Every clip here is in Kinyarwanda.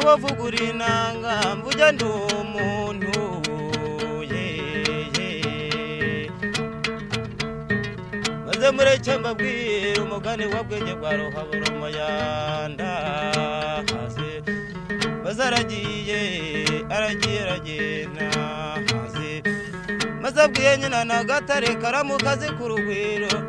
Wowe vugura inanga mvuge ndi umuntu ye. Maze mureke mbabwire umugani wa Bwenge bwa Ruhabura Umuyanda hasi. Maze aragiye, aragiye, aragenda hasi. Maze abwiye nyina na Gatare karamukazi ku rugwiro: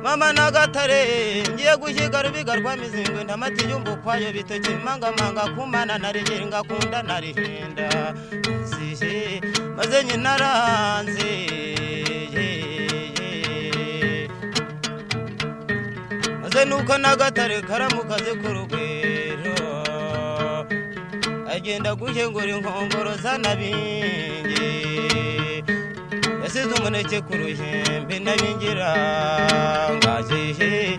"Mama na Gatare, ngiye guhiga rubiga rwa mizingwe, ndamati yumva ukwayo, biteke mangamanga kumana narigera ngakunda narihinda sihe." Maze nyina aranze. Maze nuko na Gatare karamukazi ku rugwiro agenda guhengura inkongoro zanabingi, yasize umuneke ku ruhembe nabingira ngajehe.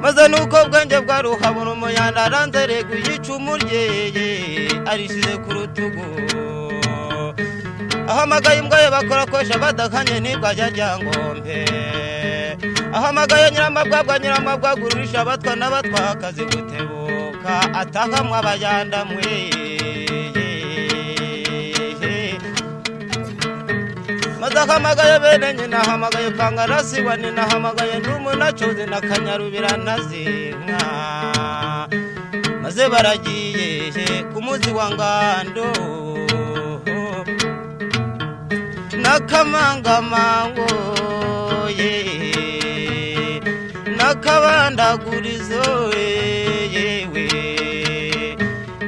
Maze nuko Bwenge bwa Ruhabura Umuyanda aranze, reguye icumu ryeye arishize ku rutugu, ahamagaye imbwa ye bakorakosha badakanye ntibwajya Ryangombe, ahamagaye Nyiramabwabwa, Nyiramabwabwa ururisha abatwa n'abatwakazi gutebuka, atahamwe abayanda mwe. Maze ahamagaye bene nyina, ahamagaye Pangarasi wa nina, ahamagaye Ndumunacoze na Kanyarubira na Zinka. Maze baragiye ku muzi wa Ngando n'akamangamango ye n'akabandagurizo yewe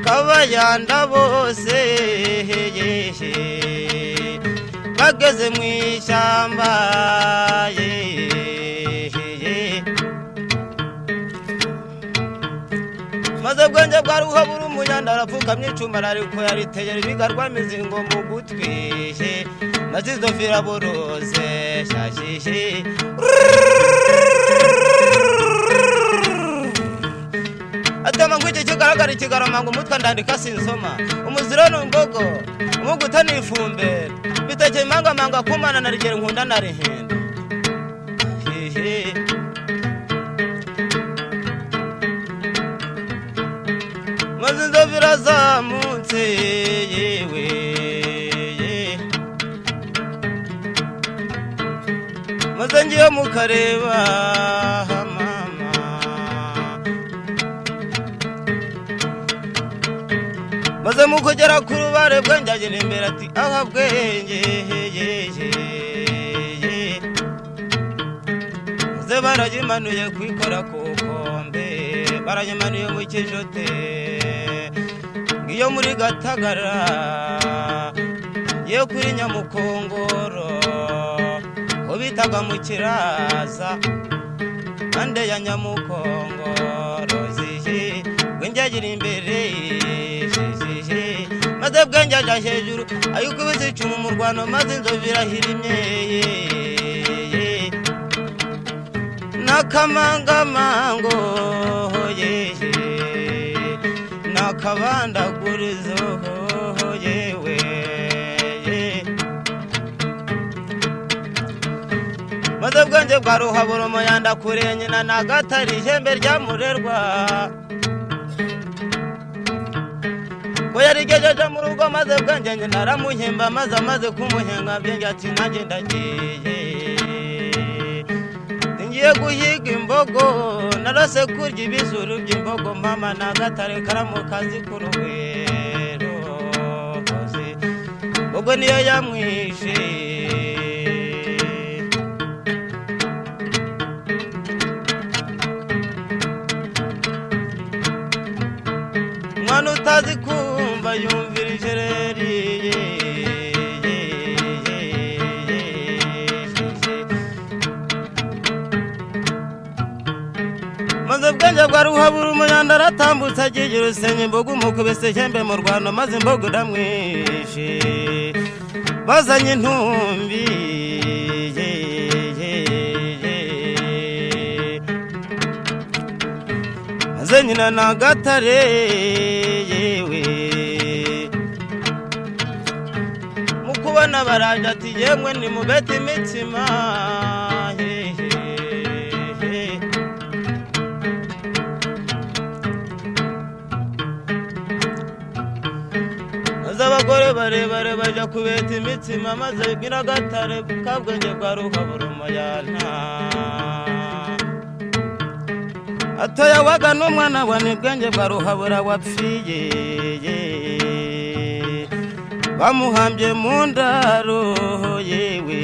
kabayanda bose yehe. Bageze mu ishyamba yehe. Maze Bwenge bwa Ruhabura Umunyanda arapfukamye, icuma arariko yariteye ribigarwa mizingo mu gutwi he. Maze izo viraboroze shashishi atema ngo iki kigaragara ikigarama ngo umutwe ndandika sinsoma, umuziro ni imbogo, umuguta ni ifumberi, bitekeye imangamanga kumana na rigera nkunda na rihinda hehe. Maze inzovu irazamutse yewe ye. Maze ngiye mukareba mama, maze mu kugera ku rubare Bwenge agera imbere ati: "Aha Bwenge ye." Maze barayimanuye kwikora ku kombe, barayimanuye mu kijote ngiyo muri Gatagara, ngiyo kuri Nyamukongoro ho bitaga mu Kiraza ande ya Nyamukongoro zihi. Bwenge agira imbere zihi. Maze Bwenge aja hejuru ayikubise icumu mu rwano, maze inzovu irahirimye n'akamangamango yehe n'akabandagurizo yewe ye. Maze Bwenge bwa Ruhabura Umuyanda kure nyina na Gatare ihembe rya Murerwa ko yarigejeje mu rugo. Maze Bwenge nyina aramuhemba, maze amaze kumuhenga Bwenge ati: "Nanjye ndagiye, ngiye guhiga imbogo, narose kurya ibizuru by'imbogo." Mama na Gatare karamukazi ku rugwiro, ubwo niyo yamwishe. Umwana utazi kumva yumvira ijereri. Maze Bwenge bwa Ruhabura Umunyanda aratambutse, agiye urusenya imbogo, umukubise ihembe mu rwanda, maze imbogo iramwishe, bazanye intumbi. Maze nyina na Gatare yewe mu kubona baraje ati: "Yemwe nimubete imitsima hehe." Abagore barebare baja kubeta imitsima maze Nyiragatare Kabwenge bwa Ruhaburumayana atoya waga n'umwana wa Nibwenge bwa Ruhabura wapfiye bamuhambye mu ndaro yewe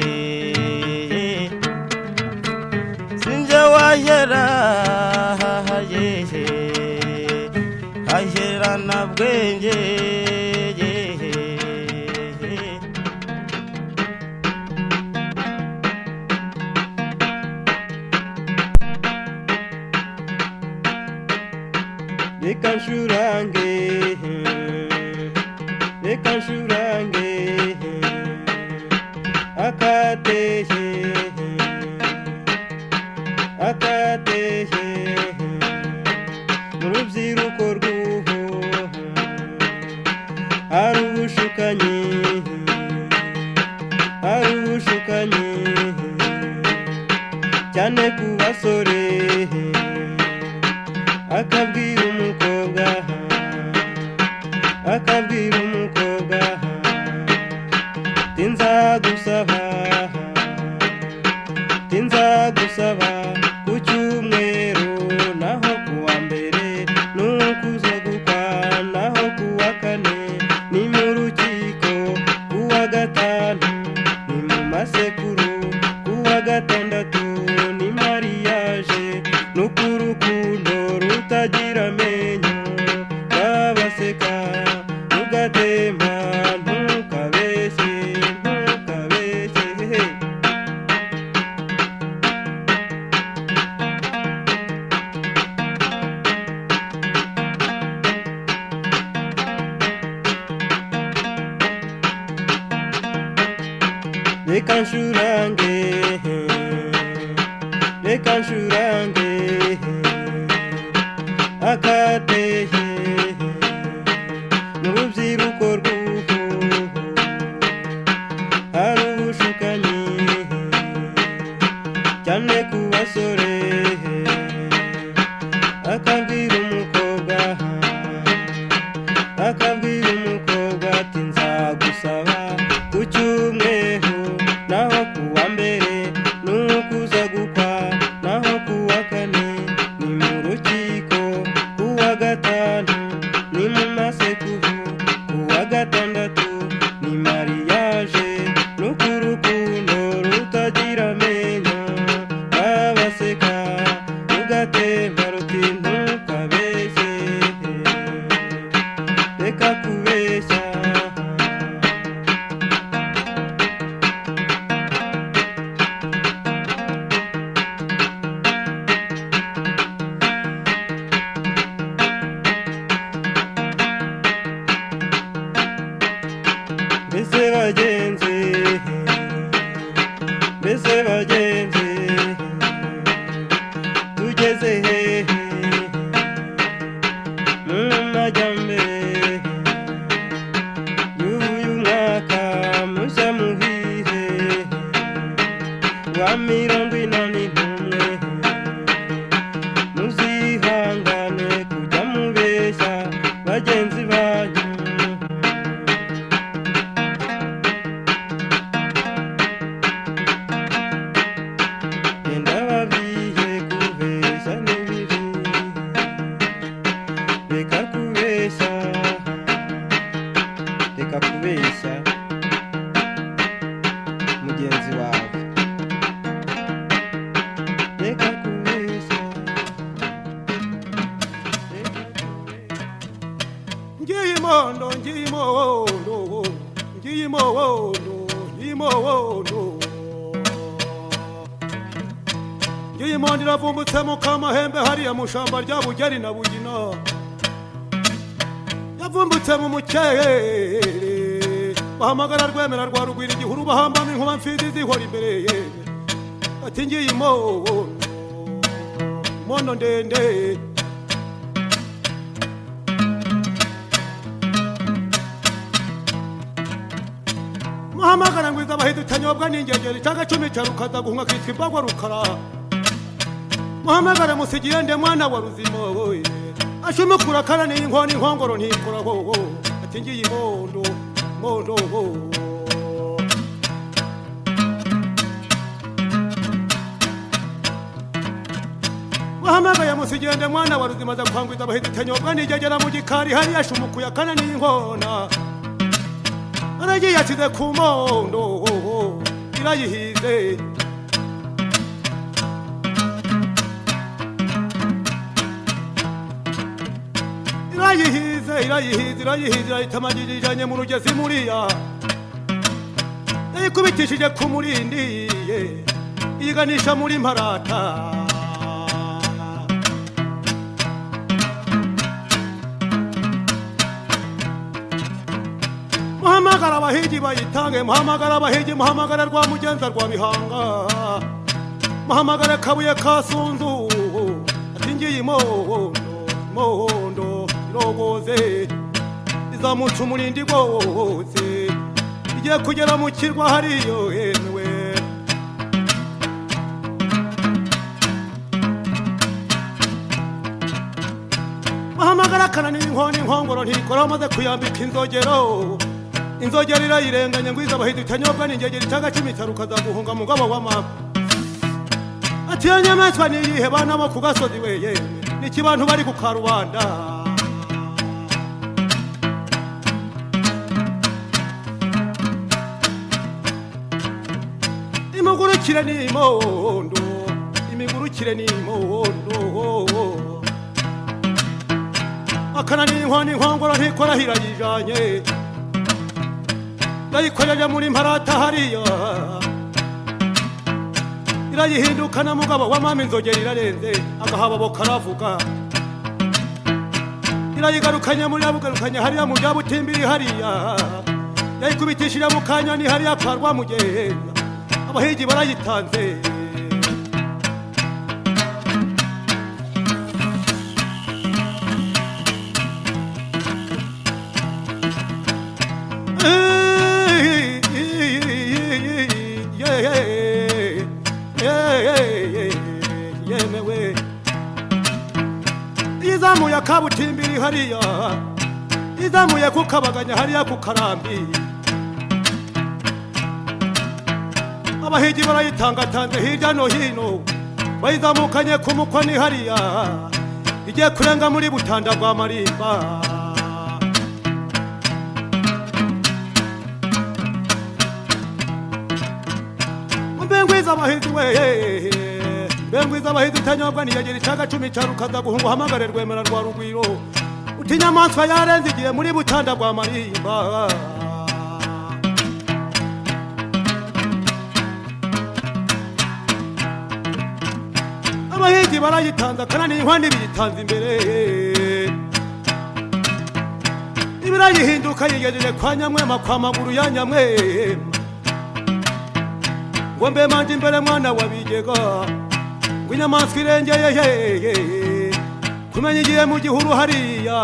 sinjye wahera yehe ahera na Bwenge yehe. Reka nshurange, reka nshurange, akatehe, akatehe, mu rubyiruko rw'ubu hari ubushukanyi, hari ubushukanyi, cyane ku basore. Akabwira umukobwa, akabwira umukobwa, tinzagusaba, tinzagusaba ku cyumweru, naho kuwa mbere nukuza gukwa, naho kuwa kane ni mu rukiko, kuwa gatanu ni mu masekuru, kuwa gatandatu ni mariage, nukurukundo rutagira amenyo, babaseka rugatemba, ntukabeshye, ntukabeshye. Reka nshurange, reka nshurange, akatehe, mu rubyiruko rw'ubu hari ubushukanyi, cyane ku basore. Akabwira umukobwa, akabwira umukobwa ati nzagusaba ku cyumweru, naho kuwa mbere nukuza gukwa, naho kuwa kane ni mu rukiko, kuwa gatanu ni mu masekuru, kuwa gatandatu ni mariage, nukurukundo rutagira amenyo, babaseka rugatemba ruti ntukabeshye, reka kubeshya. Mbese bagenzi, mbese bagenzi, tugeze hehe mu majyambere y'uyu mwaka mushya muhire wa 41? Muzihangane kujya mubeshya bagenzi banyu. Genda babwiye kubeshya ni bibi, reka kubeshya, reka kubeshya mugenzi wawe, reka kubeshya, reka kubeshya. Ngiye imondo, ngiye imondo, ngiye imondo, ngiye imondo, ngiye imondo iravumbutse mu Kamahembe hariya mu shamba rya Bugeri na Bugina, yavumbutse mu mukere bahamagara Rwemera rwa Rugwira igihuru bahambamo inkuba mfizi zihora imbere ye, ati ngiye imondo, imondo ndende. Muhamagara ngwiza abahizi utanyobwa n'ingegeri cyangwa cumi cya rukaza guhunga kitwa imbagwa rukara. Muhamagare musigiye nde mwana wa Ruzima we ashumukura karaniye inkoni inkongoro ntikora wowo, ati ngiye imondo. Mondo. Wahamagaye musigende mwana wa ruzima za kwangwiza abahezi tanyobwa nijegera mu gikari hariya shumukuya kana n'inkona aragiye yasize ku mondo irayihize. Irayihize irayihize irayihize irayitamagijijanye mu rugezi muriya yayikubitishije ku murindi iyiganisha muri mparata. Muhamagara abahigi bayitange, muhamagara abahigi, muhamagara rwa mugenza rwa bihanga, muhamagara kabuye ka sunzu ati ngiye imondo mondo irogoze izamutse umurindi rwose igiye kugera mu kirwa hariyo yemewe. Muhamagara kana n'inkoni inkongoro ntikora amaze kuyambika inzogero inzogero irayirenganya ngwiza abahizi utanyobwa n'ingegera icyaga cy'imitaruka azaguhunga mugabo w'amama ati iyo nyamaswa niyihe bana bo ku gasozi we yemwe niki bantu bari ku karubanda. Imugurukire n'imondo imigurukire n'imondo akana n'inkoni inkongoro ntikora hirayijanye yayikojeje muri mparata hariya irayihindukana mugabo wa mama inzogera irarenze agahababo karavuga irayigarukanye muri yabugarukanye hariya mu bya butimbiri hariya yayikubitishije mu kanyoni hariya kwa Rwamugenza abahigi barayitanze. Yemewe izamuye akabutimbiri hariya izamuye kukabaganya hariya ku karambi abahigi barayitangatanze hirya no hino bayizamukanye ku mukwa ni hariya igiye kurenga muri butanda bwa marimba. Mbengwiza abahizi we mbengwiza abahizi utanyobwa niyegera icaga cumi ca rukaza guhunga uhamagare rwemera rwa rugwiro uti inyamaswa yarenze igiye muri butanda bwa marimba. Abahigi barayitanze akana n'inkwani biyitanze imbere ibirayihinduka yigejeje kwa nyamwema kwa maguru ya nyamwema ngo mbe manje imbere mwana wa bigega ngo inyamaswa irengeye hehe kumenya igiye mu gihuru hariya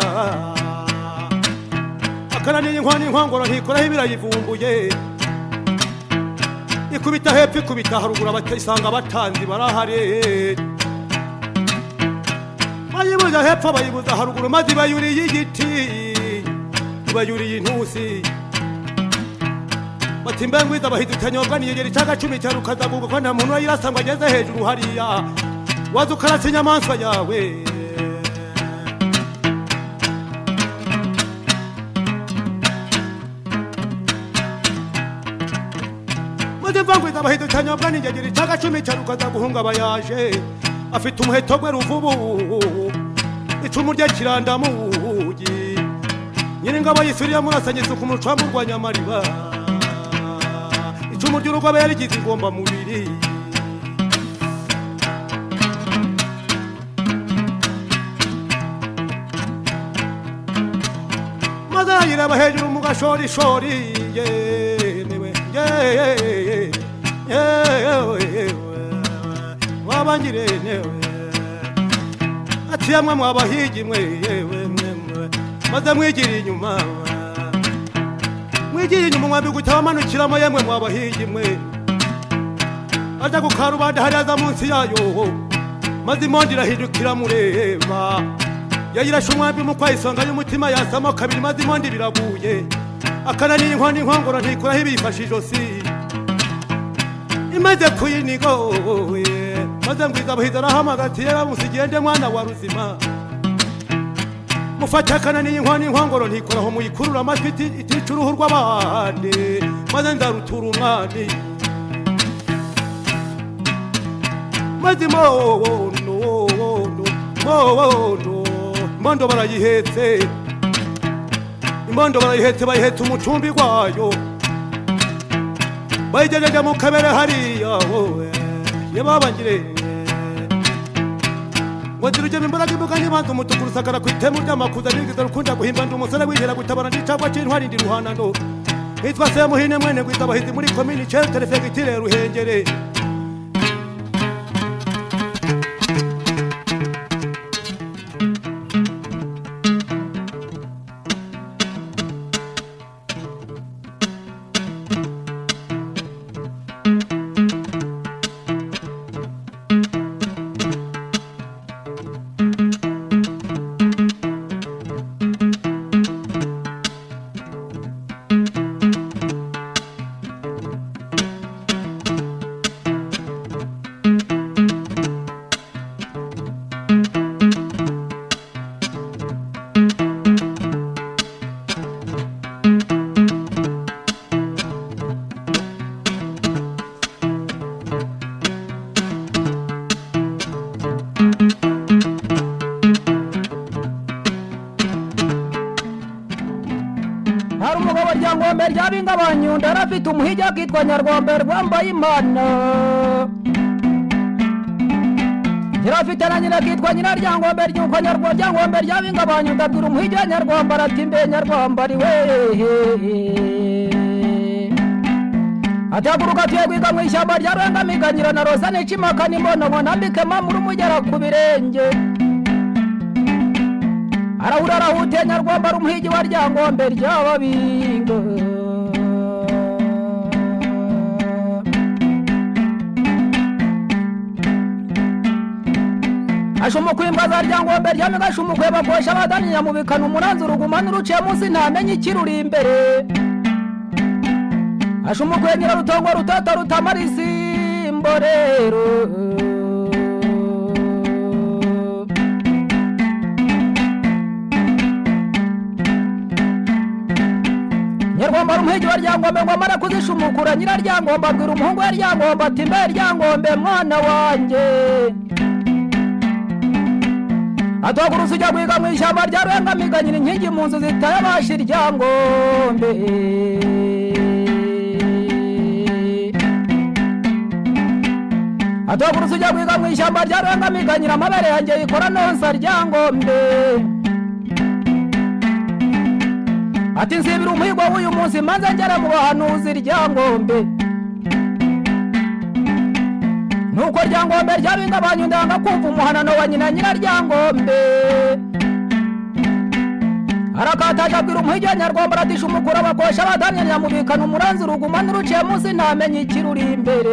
akana n'inkwani inkongoro ntikoraho ibirayivumbuye ikubita hepfo ikubita haruguru abatisanga abatanzi barahari bayibuza hepfo bayibuza haruguru maze ibayuriye igiti ibayuriye intusi bati mbe ngwiza abahizi utanyobwa niyegera icyaga cumi cya rukazaguga ko nta muntu urayirasa ngo ageze hejuru hariya waza ukarasa inyamaswa yawe. Maze mva ngwiza abahizi utanyobwa niyegera icyaga cumi cya rukazaguhunga abayaje afite umuheto gwe ruvubu icumu rye kirandamugi nyiringabo yisuriye murasanye isuku mu rucambu rwa Nyamariba icumu ry'urugobe yarigize ingomba mubiri. Maze arayireba hejuru mu gashorishori yemewe wabangire newe ati yamwe mwabahigi mwe yewe mwe maze mwigira inyuma mwigira inyuma mwabiguta bamanukiramo yemwe mwabahigi mwe aja ku karubanda hariya aza munsi yayo maze imondo irahindukira mureba yayirashe umwambi mu kwayisonga y'umutima yasamo kabiri maze imondo biraguye Akananiye inkono inkongoro ntikuraho ibiyifashe ijosi imaze kuyinigoye maze ngwiza buhiza arahamagara ati yewe musigende mwana wa ruzima mufate akananiye inkono inkongoro ntikoraho muyikurura amatwi itica uruhu rw'abandi maze nzarutura umwami maze mono mono imondo barayihetse imondo barayihetse bayihetse umucumbi gwayo bayigejeje mu kabere hariya wowe yababangire ngo zirugema imbaraga imbuga n'ibanza umutuku rusakara ku itemu ry'amakuza nirwiza rukunda guhimba ndi umusore wihera gutabara ndicagwa c'intwari ndi ruhanano nitwa Semuhine mwene Ngwiza abahizi muri komini Centre Fegitire Ruhengeri. Hari umugabo Ryangombe ryabingabanyundo yarafite umuhigi akitwa Nyarwombe rwambaye imana, yarafite na nyina akitwa nyina Ryangombe ryuko Nyarwo Ryangombe ryabingabanyundo abwira umuhigi wa Nyarwombe arati mbe Nyarwombe ari wehe, ati haguruka tuye kwiga mu ishyamba rya Rwengamiganyira na Rosa nicimaka n'imbono ngo nambike mamura umugera ku birenge. Arahura arahutiye Nyarwombe ari umuhigi wa Ryangombe ry'ababingo. Ashumukwa imbwa za Ryangombe ryamiga ashumukwe bakosha abadani nyamubikana umuranzi uruguma n'uruciye munsi ntamenye ikiruri imbere. Ashumukwe nyirarutongo rutata rutamara isimbo rero. Nyarwombe ari umuhigi wa Ryangombe ngo amara kuzishumukura nyiraryangombe abwira umuhungu we Ryangombe ati mbe Ryangombe mwana wanjye, atogurusa ujya guhiga mu ishyamba rya Rwengamiganyira inkingi mu nzu zitayabasha Iryangombe. Atogurusa ujya guhiga mu ishyamba rya Rwengamiganyira amabere yanjye yikora nonsa Ryangombe. Ati nsibira umuhigo w'uyu munsi maze ngere mu bahanuzi Ryangombe. Nuko Ryangombe ryabingabanya ndanga kumva umuhanano wa nyina nyiraryangombe. Arakataje abwira umuhigi wa Nyarwombe aratisha umukuru abakosha abadamye nyamubikana umuranzi uruguma n'uruciye munsi ntamenye ikiruri imbere.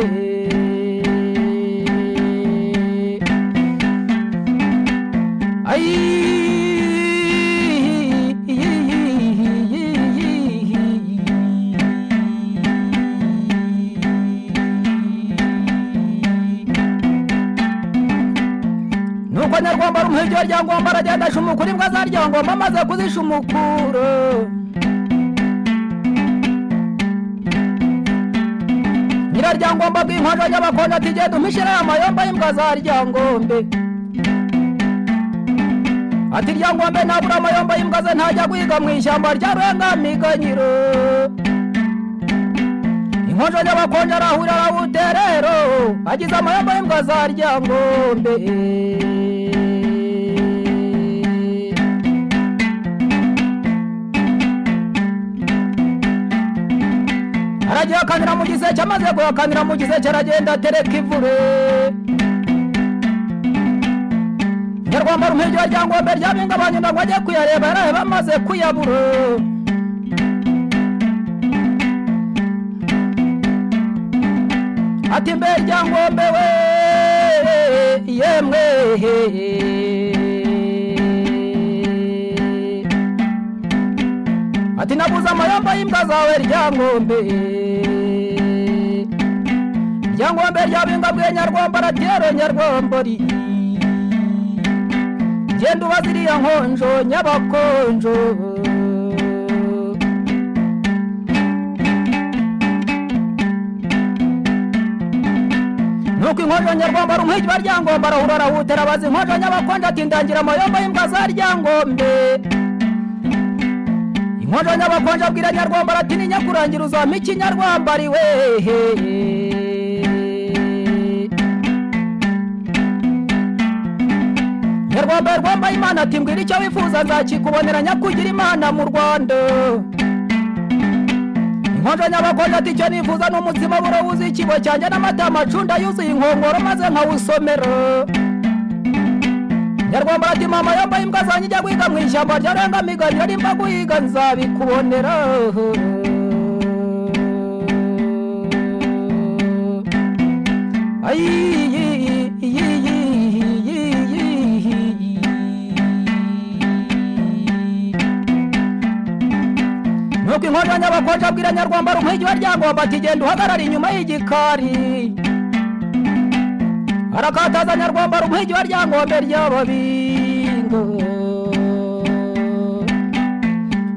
Nuko Nyarwombe ari umuhigi wa Ryangombe aragenda ashumukura imbwa za Ryangombe amaze kuzishumukura. Nyiraryangombe abwiye inkonjo y'abakonjo ati genda umpishire aya mayomba y'imbwa za Ryangombe. Ati Ryangombe ntabura amayomba y'imbwa ze ntajya guhiga mu ishyamba rya Rwengamiganyiro. Inkonjo y'abakonjo arahurira arawuterero agize amayomba y'imbwa za Ryangombe. Aragiye akanira mu giseke amaze guhakanira mu giseke aragenda atereka ivure. Nyarwamba umuhigi wa Ryangombe ryabingabanya ngo ajye kuyareba yaraheba amaze kuyabura. Ati mbe Ryangombe we yemwe, Ati nabuze amayomba y'imbwa zawe Ryangombe, Ryangombe ryabinga bwe Nyarwamba ratero Nyarwambari, genda ubaze iriya nkonjo nyabakonjo. Nuko inkonjo Nyarwamba ari umuhigi wa Ryangombe, arahura arahutera abaza inkonjo nyabakonjo ati ndangira amayomba y'imbwa za Ryangombe. Inkonjo nyabakonjo abwira Nyarwamba ati ninyakurangira uzampa iki Nyarwamba ari wehe? Nyarwamba Rwamba Imana ati mbwira icyo wifuza nzakikubonera nyakugira Imana mu Rwanda. Inkonjo nyabakonjo ati icyo nifuza ni umutsima buro wuzuye ikibo cyanjye n'amata amacunda yuzuye inkongoro maze nkawusomera. Nyarwamba ati mama yambaye imbwa zanjye ijya guhiga mu ishyamba rya Rengamiganiro, nimba guhiga nzabikubonera. Nuko inkonjo nyabakonjo abwira Nyarwamba ari umuhigi wa Ryangombe ati genda uhagarare inyuma y'igikari. Arakataza Nyarwamba ari umuhigi wa Ryangombe ry'ababingo,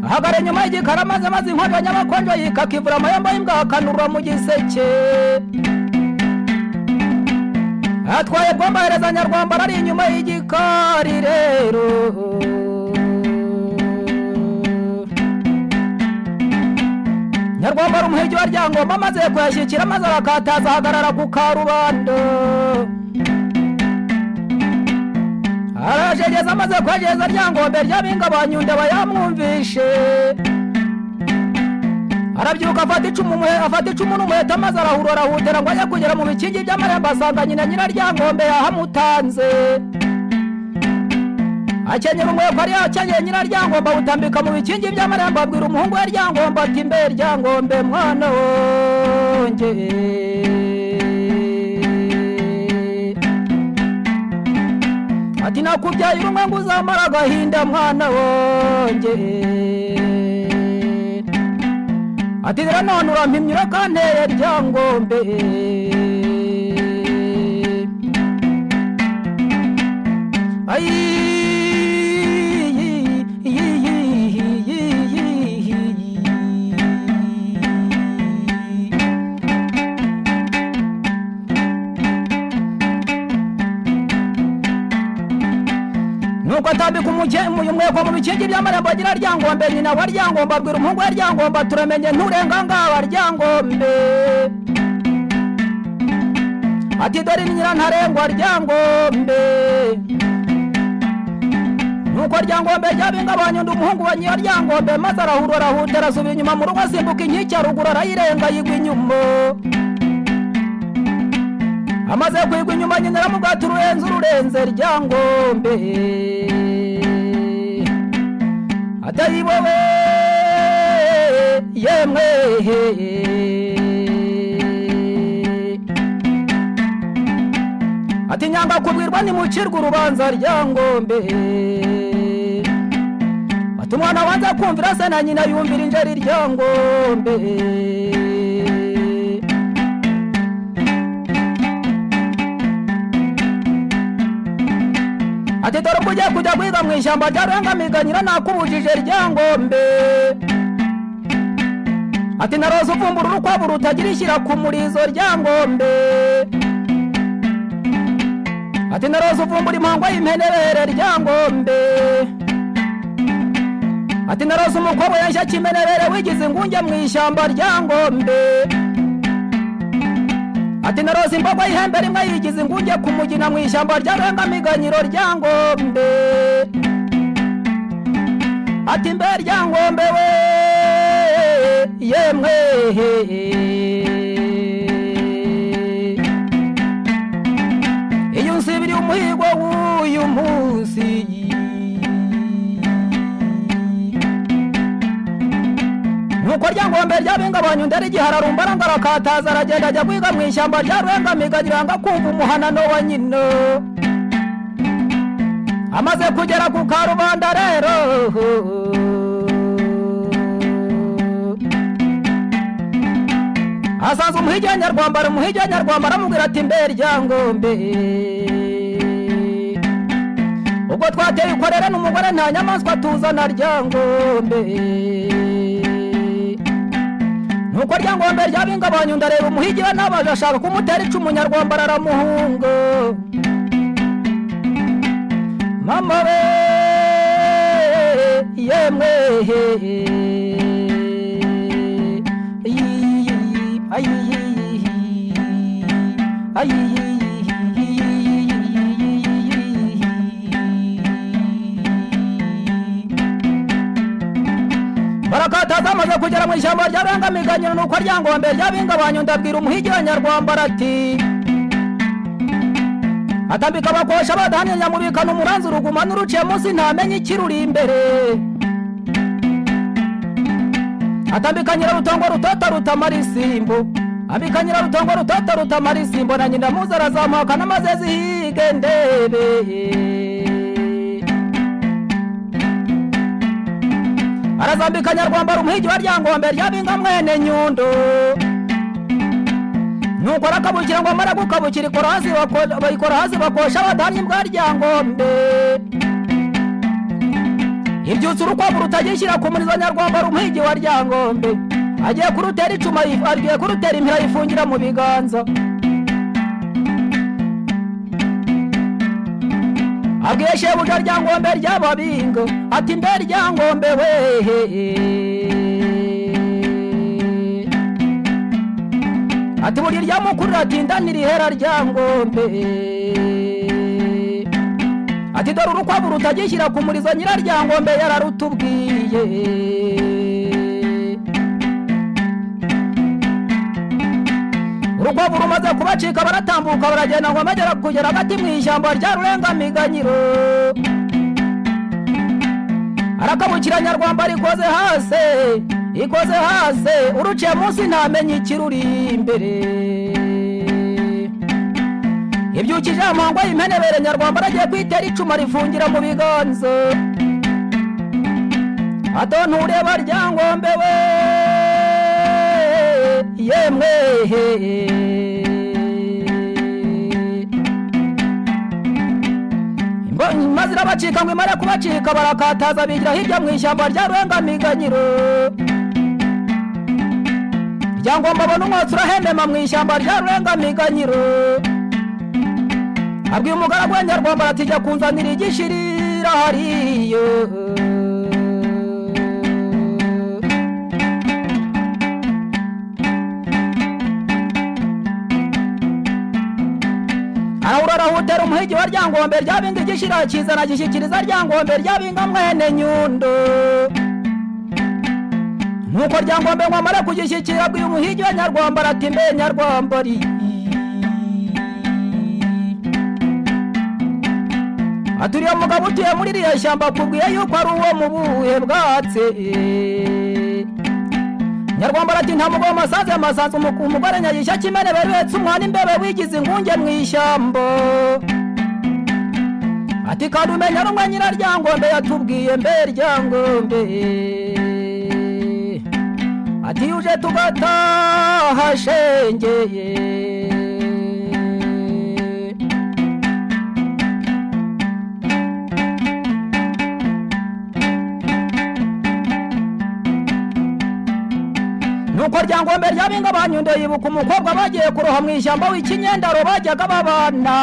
ahagara inyuma y'igikari maze maze inkonjo nyabakonjo yikakivura amayomba y'imbwa akanurura mu giseke atwaye rwamba ahereza Nyarwamba ari inyuma y'igikari rero. Nyarwamba ari umuhigi wa Ryangombe amaze kuyashyikira maze arakataza ahagarara ku karubanda, arajegeza amaze kuhageza Ryangombe ry'abinga banyunda bayamwumvishe, arabyuka afata icumu afata icumu n'umuheto maze arahura arahutera ngo ajye kugera mu bikingi by'amarembo asanga nyina nyina Ryangombe yahamutanze. Akenyera umweko ari yakenyeye nyina Ryangombe awutambika mu bikingi by'amarembo, abwira umuhungu we Ryangombe ati mbe Ryangombe mwana wonge, ati nakubyaye urumwe ngo uzamara agahinda mwana wonge, ati rero none urampimye urakanteye Ryangombe. Ayi nuko atambika umweko mu bikingi by'amarembo agira Ryangombe nyina wa Ryangombe abwira umuhungu we Ryangombe turamenye nturenga ngaba Ryangombe, ati dore ni nyirantarengwa Ryangombe. Nuko Ryangombe ryabingabanya undi umuhungu wa nyira Ryangombe maze arahura arahutera asubira inyuma mu rugo asimbuka inkike haruguru arayirenga yigwa inyuma. Amaze kwigwa inyuma nyina aramubwira ati ururenze ururenze Ryangombe, atari wowe yemwe, ati nyanga kubwirwa nimucirwe urubanza Ryangombe, ati umwana abanza kumvira se na nyina yumvira injeri Ryangombe. Ati dore ubwo ugiye kujya guhiga mu ishyamba rya Ruhengamiganyira nakubujije Ryangombe, ati naroza uvumbura urukwavu rutagira ishyira ku murizo Ryangombe, ati naroza uvumbura impangwa y'impenebere Ryangombe, ati naroza umukobwa yashya kimenebere wigize ingunge mu ishyamba Ryangombe, ati naroza imbogo y'ihembe rimwe yigize ingunge ku mugina mu ishyamba rya Ruhengamiganyiro Ryangombe, ati mbe Ryangombe we yemwe, iyo unsibiriye umuhigo w'uyu munsi nuko Ryangombe ryabingabanya undi arigihararumba arangarakataza aragenda ajya guhiga mu ishyamba rya Ruhengamiganyiro yanga kumva umuhanano wa nyina. Amaze kugera ku karubanda rero. Asanze umuhigi wa Nyarwambara, umuhigi wa Nyarwambara aramubwira ati: "Mbe Ryangombe, ubwo twateye ukorere n'umugore, nta nyamaswa tuzana." Ryangombe, nuko Ryangombe ryabingabanya, ndareba umuhigi we n'abaje ashaka kumutera icumu, Nyarwambara aramuhunga. Mama we, yemwe, ayi ayi. Barakataza, amaze kugera mu ishyamba rya Rangamiganyiro, nuko Ryangombe ryabingabanya ndabwira umuhigi wa Nyarwambara ati: "Atambika abakosha badahanye, nyamubikana umuranzi uruguma n'uruciye munsi ntamenye ikiruri imbere. Atambika Nyirarutongo rutota rutamara isimbo, ambika Nyirarutongo rutota rutamara isimbo, na nyina muzi arazamuka n'amaze zihige ndebe." Arazambika Nyarwambara, umuhigi wa Ryangombe ryabinga mwene Nyundo. Nuko arakabukira, ngo amara gukabukira ikora hasi, bayikora hasi, bakosha badahanye imbwa Ryangombe ibyutsa urukwavu rutagishyira ku murizo. Nyarwambara, umuhigi wa Ryangombe, agiye kurutera icuma, agiye kurutera impira, ayifungira mu biganza. Abwiye shebuja Ryangombe ry'ababingo ati: "Mbe Ryangombe wehe," ati, "buri rya mukuru ratinda ntirihera." Ryangombe ati: "Dore urukwavu rutagishyira ku murizo, Nyiraryangombe yararutubwiye." Urukwavu rumaze kubacika, baratambuka, baragenda, ngo bagera kugera hagati mu ishyamba rya Rurengamiganyiro, arakabukira Nyarwamba rikoze hasi, ikoze hasi, uruciye munsi ntamenye ikiruri imbere. Ibyukije amangwa y'impenebere, Nyarwamba aragiye kwitera icuma, rifungira mu biganza. Ato ntureba Ryangombe we, yemwe, maze irabacika. Ngo imare kubacika, barakataza, bigira hirya mu ishyamba rya Rurengamiganyiro. Ryangombe abona umwotsi urahemema mu ishyamba rya Rurengamiganyiro. Abwiye umugaragu we Nyarwamba ati: "Jya kunzanira igishirira hariya." Arahura, arahutera umuhigi wa Ryangombe ryabinga, igishira kizana, gishyikiriza Ryangombe ryabinga mwene Nyundo. Nuko Ryangombe ngo amare kugishyikira, abwiye umuhigi wa Nyarwamba ati: "Mbe Nyarwambari," ati, "uriya mugabo utuye muri iriya shyamba akubwiye yuko ari uwo mu buhe bwatsi?" Nyarwamba ati: "Nta mugabo masanze, masanze umugore nyagishya kimene beretse umwana imbebe wigize ingunge mu ishyamba." Ati: "Kandi umenya rumwe Nyiraryangombe yatubwiye." "Mbe Ryangombe," ati, "yuje tugataha shengeye." Nuko Ryangombe ryabinga banyundo yibuka umukobwa bagiye kuroha mu ishyamba w'ikinyendaro bajyaga babana.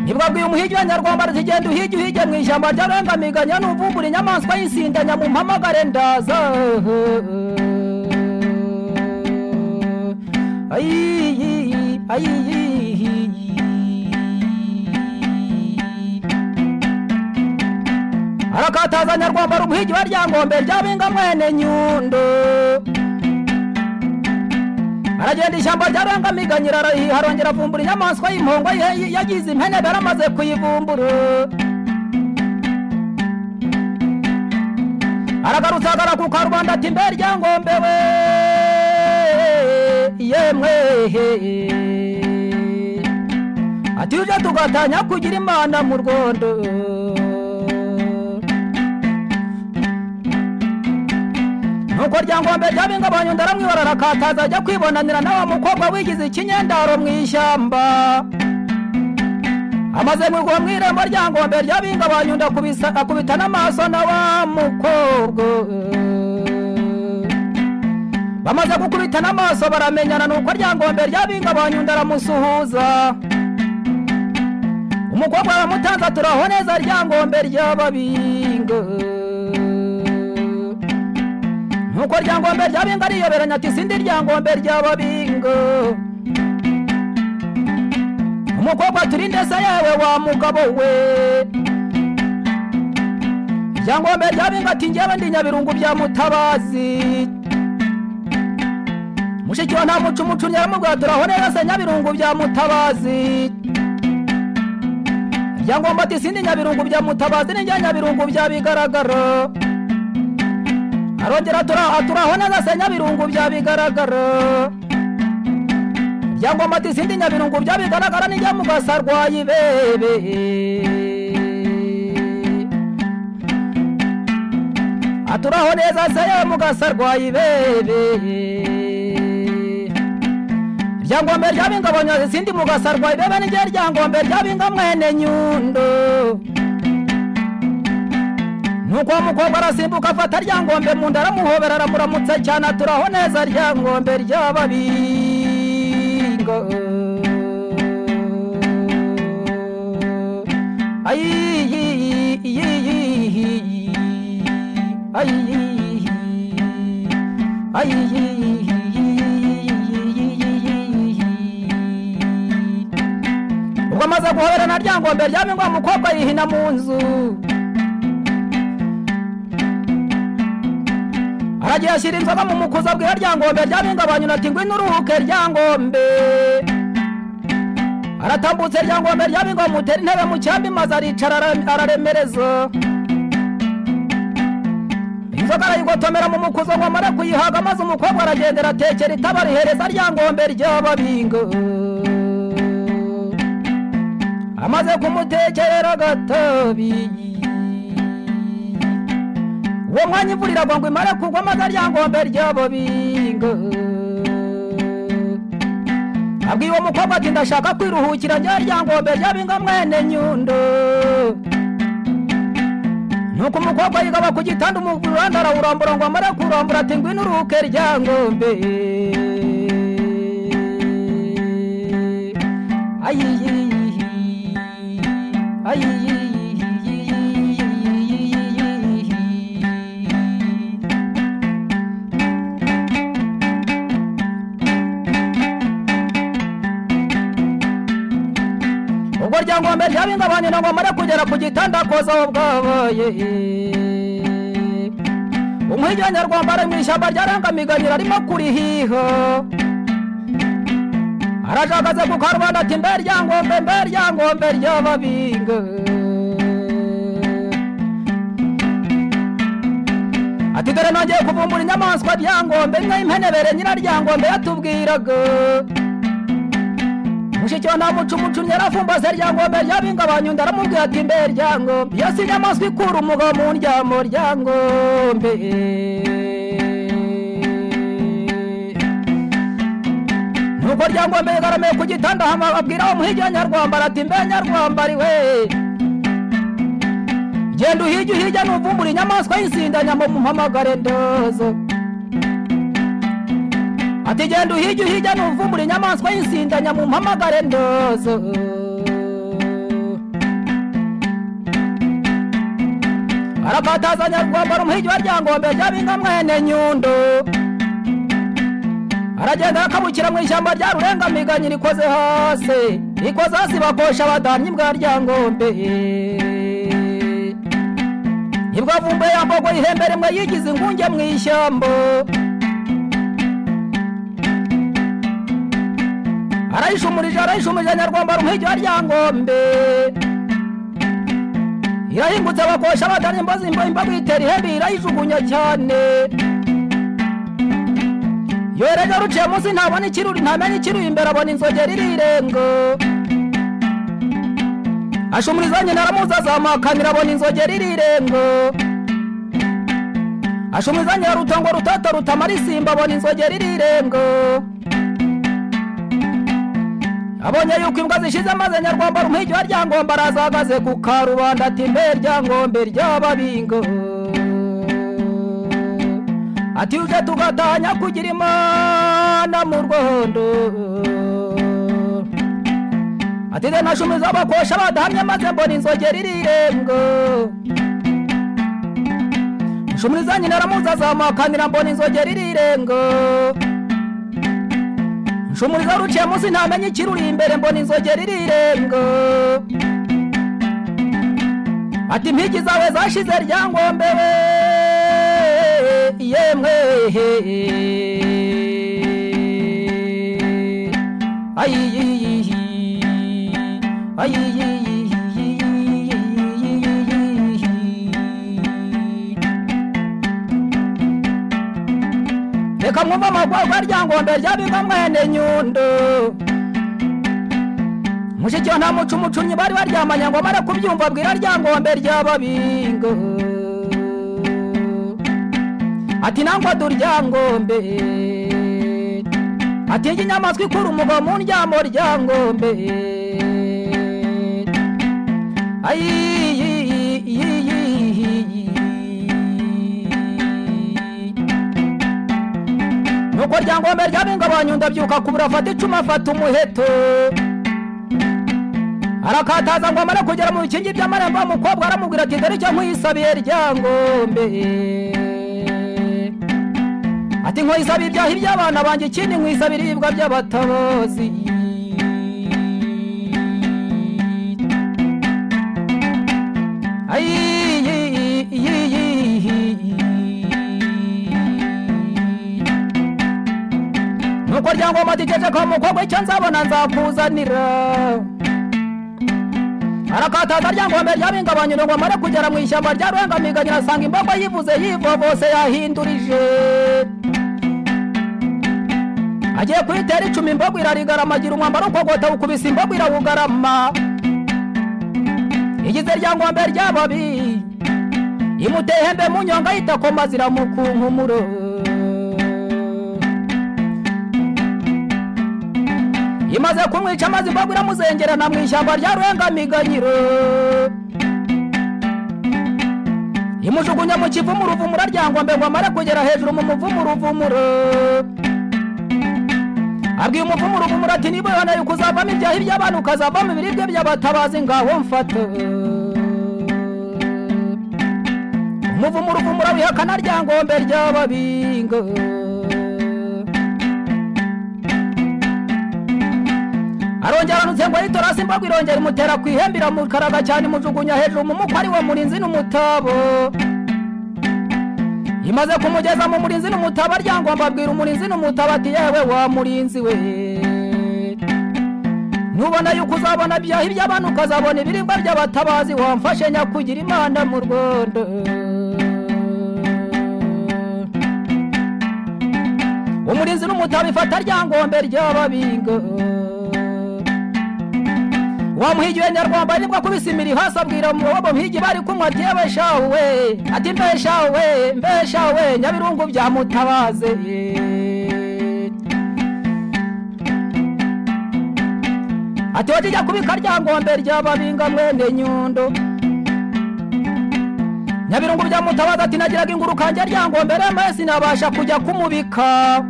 Nibwo abwiye umuhigi wa Nyarwamba ati: "Genda uhige, uhige mu ishyamba ryarengamiganya, nuvumbura inyamaswa y'isindanya mumpamagare ndaza." Ayi ayi. Arakataza Nyarwamba, umuhigi wa Ryangombe ryabinga mwene Nyundo. Aragenda, ishyamba ryarangamiganyira arongera avumbura inyamaswa y'impongo yagize impene. Yaramaze kuyivumbura, aragarutse, agara ku karubanda ati: "Mbe Ryangombe we, yemwe," ati, "uje tugatanya kugira Imana mu rwondo." Nuko Ryangombe ryabinga Banyundo aramwibara, arakataza ajya kwibonanira na wa mukobwa wigize ikinyendaro mu ishyamba. Amaze mugwa mu irembo, Ryangombe ryabinga Banyundo akubita n'amaso na wa mukobwa. Bamaze gukubita n'amaso baramenyana. Nuko Ryangombe ryabinga Banyundo aramusuhuza. Umukobwa aramutanze, turaho neza Ryangombe ry'ababinga. Nuko Ryangombe ryabinga ariyoberanya, ati sindi Ryangombe ry'ababinga. Umukobwa turinde se yewe wa mugabo we. Ryangombe ryabinga ati njyewe ndi Nyabirungu bya Mutabazi, mushiki wa nta muco umucunnyi. Aramubwira, turaho neza se Nyabirungu bya Mutabazi. Ryangombe ati sindi Nyabirungu bya Mutabazi, ni njye Nyabirungu bya Bigaragara. Arongera turaho neza se Nyabirungu bya Bigaragara. Ryangombe ati sindi Nyabirungu bya Bigaragara, ni njye Mugasarwayi bebe. Aturaho neza se ye Mugasarwayi bebe. Ryangombe ryabingabanya sindi Mugasarwayi bebe, ni njye Ryangombe ryabinga mwene Nyundo. Nuko uwo mukobwa arasimbuka, afata Ryangombe mu nda, aramuhobera, aramuramutsa cyane, aturaho neza Ryangombe ry'ababinga. Ayi ayi ayi. Ubwo amaze guhoberana Ryangombe ryabingwa, umukobwa yihina mu nzu, aragiye ashyira inzoga mu mukuza, abwira Ryangombe ryabinga Banyuna ati ngwino uruhuke Ryangombe. Aratambutse, Ryangombe ryabinga amutera intebe mu cyambi, maze aricara araremereza inzoga, arayigotomera mu mukuzo ngo amare kuyihaga. Maze umukobwa aragendera, atekera itaba, rihereza Ryangombe ry'ababinga. Amaze kumutekerera agatabi, uwo mwanya imvura iragwa ngo imare kugwa, maze Ryangombe ry'ababinga abwiye uwo mukobwa ati ndashaka kwiruhukira njya Ryangombe ryabinga mwene Nyundo. Nuko umukobwa yigaba ku gitanda, umuranda arawurambura ngo amare kurambura, ati ngwino uruhuke Ryangombe. Ayi ayi. Ubwo Ryangombe ryabingabanye ngo amare kugera ku gitanda, akoza aho bwabaye. Umuhigi wa Nyarwamba ari mu ishyamba ryarangamiganyira, arimo kurihiha, arajagaze ku karubanda, ati mbe Ryangombe, mbe Ryangombe ry'ababinga. Ati dore nongeye kuvumbura inyamaswa Ryangombe, imwe y'impenebere nyina Ryangombe yatubwiraga. Mushiki wa nta muco umucunnyi yarafumbase Ryangombe ryabinga Banyundo, aramubwira ati mbe Ryangombe, iyo si inyamaswa ikura umugabo mu ndyamo Ryangombe. Nuko Ryangombe yigaramiye ku gitanda, abwira uwo muhigi wa Nyarwamba, ati mbe Nyarwamba ari we, genda uhige uhige, nuvumbura inyamaswa y'isindanyama mumpamagare ndozo. Ati genda uhige uhige, nuvumbura inyamaswa y'isindanya mumpamagare ndozo. Arakataza Nyarwamba, umuhigi wa Ryangombe ryabinga mwene Nyundo, aragenda akabukira mu ishyamba rya Rurengamiganyira, ikoze hasi, ikoze hasi, bakosha abadamyi bwa Ryangombe. Nibwo avumbuye ya mbogo ihembe rimwe yigize ingunge mu ishyamba, arayishumurije, arayishumurije. Nyarwamba umuhigi wa Ryangombe, irahingutse, bakosha abadamyi, imbozi imbogo itera ihembe, irayijugunya cyane. Yohereje ruciye munsi, ntabona ikiruri, ntamenya ikiruri imbere, abona inzogera irirenga. Ashumuriza nyina, aramuzi, azamuhakanira, abona inzogera irirenga. Ashumiza Nyirarutongo rutata rutamara isimba, abona inzogera irirenga. Abonye yuko imbwa zishize, maze Nyarwamba rumuhigi wa Ryangombe arazahagaze ku karubanda, ati: "Mbe Ryangombe ry'Ababingo," ati: "Uje tugatanya kugira Imana mu Rwondo." Ati: "De nashumiza abakosha badahamye, maze mbona inzogera irirenga. Nshumuriza nyina aramuzi azamuhakanira, mbona inzogera irirenga. Nshumuriza ruciye munsi ntamenye ikiruri imbere, mbona inzogera irirenga." Ati: "Impigi zawe zashize, Ryangombe we, yemwe." Ayiyiyi, ayiyiyi. Reka mwumve amagwagwa, Ryangombe ryabigwa mwene Nyundo mushiki wa nta muco umucunnyi bari baryamanye, ngo amare kubyumva abwira Ryangombe ry'Ababingo, ati: "Nangwa du Ryangombe," ati: "Njye inyamaswa ikura umugabo mu ndyamo, Ryangombe." Ayiyiyiyiyi. Nuko Ryangombe ryabinga Banyundo abyuka kubura, afata icumu, afata umuheto, arakataza ngo amare kugera mu bikingi by'amarembo, umukobwa aramubwira ati: "Dore icyo nkwisabiye, Ryangombe," ati: "Nkwisabiye ibyahi by'abana banjye, ikindi nkwisabira ibibwa by'abatabazi." Ayiyiyiyiyi. Nuko Ryangombe ati: "Ceceka mukobwa, icyo nzabona nzakuzanira." Arakataza Ryangombe ryabingabanyura ngo amare kugera mu ishyamba rya Ruhengamiganyira, asanga imbogo yivuze yivovose yahindurije, agiye kuyitera icumi, imbogo irarigarama, agira umwambaro ukogota ukubise imbogo irawugarama. Igize Ryangombe ry'ababi imuteye ihembe mu nyonga yitakoma ziramukunkumuro. Imaze kumwica, maze imbogo iramuzengerana mu ishyamba rya Ruhengamiganyiro, imujugunya mu kivumu uruvumura. Ryangombe ngo amare kugera hejuru mu muvumu uruvumuro, abwiye umuvumu uruvumuro ati: "Niba ubona yuko uzavamo ibyahi by'abantu, ukazavamo ibiribwa by'abatabazi, ngaho mfata." Umuvumu uruvumuro wihakana Ryangombe ry'Ababinga. Arongera anutse ngo ayitorasi, imbogo irongera imutera ku ihembe, iramukaraga cyane, imujugunya hejuru mu mukwe ari wo murinzi n'umutabo. Imaze kumugeza mu murinzi n'umutabo, Ryangombe abwira umurinzi n'umutabo ati: "Yewe wa murinzi we, nubona yuko uzabona ibyahi by'abantu, ukazabona ibiribwa by'abatabazi, wamfashe nyakugira Imana mu Rwanda." Umurinzi n'umutabo ifata Ryangombe ry'Ababinga. Wamuhigiwe Nyarwamba nibwo akubise imiri hasi, abwira uwo muhigi bari kumwe ati: "Yewe shawe," ati: "Mbe shawe, mbe shawe, Nyabirungu byamutabaze," ati: "Wajya kubika Ryangombe ry'Ababinga mwene Nyundo." Nyabirungu byamutabaza ati: "Nagiraga ingurukange Ryangombe reme, sinabasha kujya kumubika."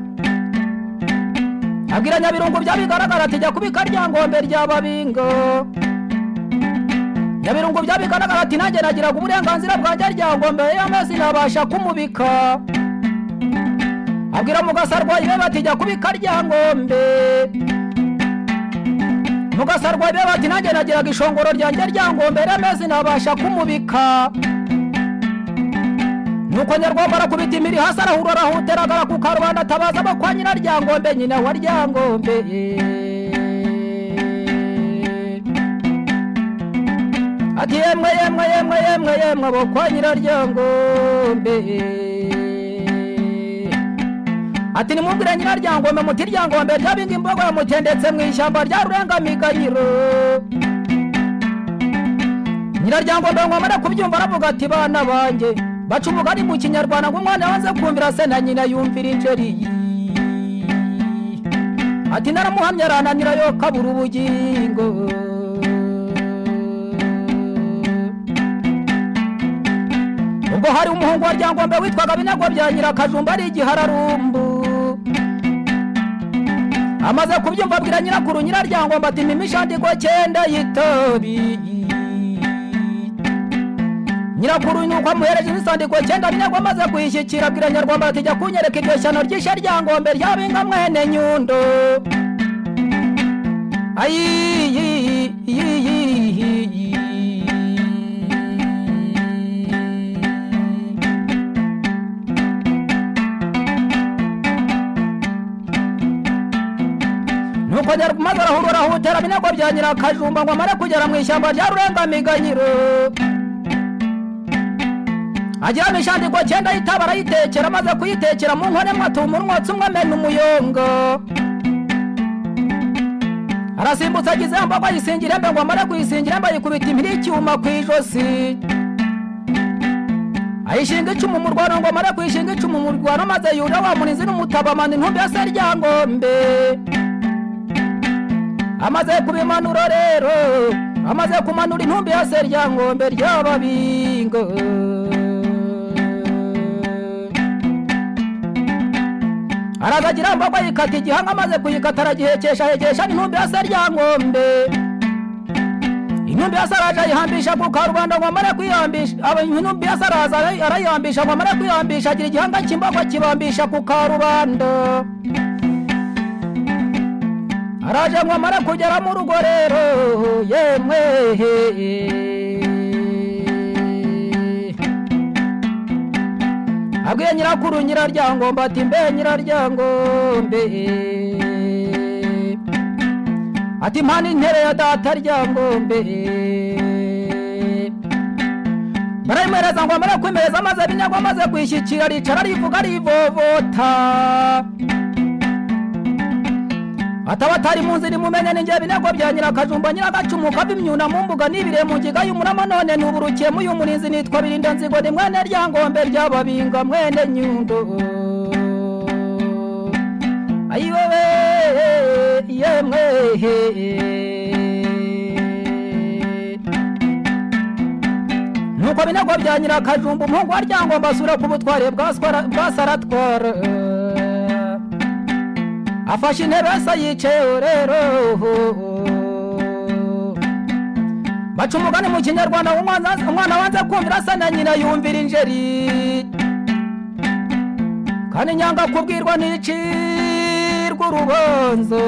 Abwira Nyabirungu byabigaragara ati: "Jya kubika Ryangombe ry'Ababingo." Nyabirungu byabigaragara ati: "Nanjye nagiraga uburenganzira bwanjye Ryangombe yame, sinabasha kumubika." Abwira Mugasarwa ibebe ati: "Jya kubika Ryangombe." Mugasarwa ibebe ati: "Nanjye nagiraga ishongoro ryanjye Ryangombe reme, sinabasha kumubika." Nuko Nyarwamba arakubita imiri hasi, arahura, arahutera ku karubanda, atabaza abo kwa nyina Ryangombe, nyina wa Ryangombe, ati: "Yemwe, yemwe, yemwe, yemwe, yemwe abo kwa nyina Ryangombe," ati: "Nimubwire nyina Ryangombe muti Ryangombe ryabinga imbogo yamutendetse mu ishyamba rya Rurengamiganyiro." Nyiraryangombe ngo amare kubyumva aravuga ati: "Bana banjye, Baca umugani mu Kinyarwanda ngo umwana wanze kumvira se na nyina yumvira injeri. Ati naramuhamye arananira yo kabura ubugingo. Ubwo hari umuhungu wa Ryangombe witwaga Binagwa bya Nyirakajumba ari igihararumbu. Amaze kubyumva abwira nyirakuru Nyiraryangombe ati mpa imishandiko 9 y'itabi. Nyirakuru nuko amuhereje imisandiko 9, Binagwa amaze kuyishyikira abwira Nyarwamba ati jya kunyereka iryo shyano ryishe Ryangombe ryabinga mwene Nyundo. Ayi. Nuko maze arahurura arahutera Binagwa bya Nyirakajumba ngo amare kugera mu ishyamba rya Rurengamiganyiro. Agira imishandiko 9 y'itabi arayitekera, amaze kuyitekera mu nkono imwe atuma umwotsi umwe amena umuyonga. Arasimbutsa agize mbago ayisingira embe ngo amare kuyisingira embe ayikubita impiri y'icyuma ku ijosi. Ayishinga icumu mu rwano ngo amare kuyishinga icumu mu rwano, maze yurira wa murinzi n'umutaba amana intumbi ya Seryangombe. Amaze kubimanura rero, amaze kumanura intumbi ya Seryangombe ry'ababingo. Arazagira mbago ayikata igihanga, amaze kuyikata aragihekesha ahekesha n'intumbi ya Seryangombe. Intumbi ya Saraje ayihambisha ku karubanda ngo amare kuyihambisha, intumbi ya Saraje arayihambisha ngo amare kuyihambisha agira igihanga cy'imbago akibambisha ku karubanda. Araje ngo amare kugera mu rugo rero, yemwe abwiye nyirakuru Nyiraryangombe ati mbe Nyiraryangombe, ati mpana intere ya data Ryangombe. Barayimuhereza ngo amare kwimereza, maze Binagwa amaze kuyishyikira aricara arivuga arivovota. Ataba atari mu nzira imumenye ninjye Binagwa bya Nyirakajumba Nyiragacumu kava imyuna mu mbuga n'ibire mu ngiga y'umurama, none nuburukiye mu y'umurinzi nitwa Birindanzigo ni mwene Ryangombe ry'ababinga mwene Nyundo. Ayiwewe yemwe. Nuko Binagwa bya Nyirakajumba umuhungu wa Ryangombe asubira ku butware bwa Saratwara. Afashe intebe se yicayeho rero. Baca umugani mu Kinyarwanda ngo umwana wanze kumvira asa na nyina yumvira injeri. Kandi nyanga kubwirwa nicirwa urubanza.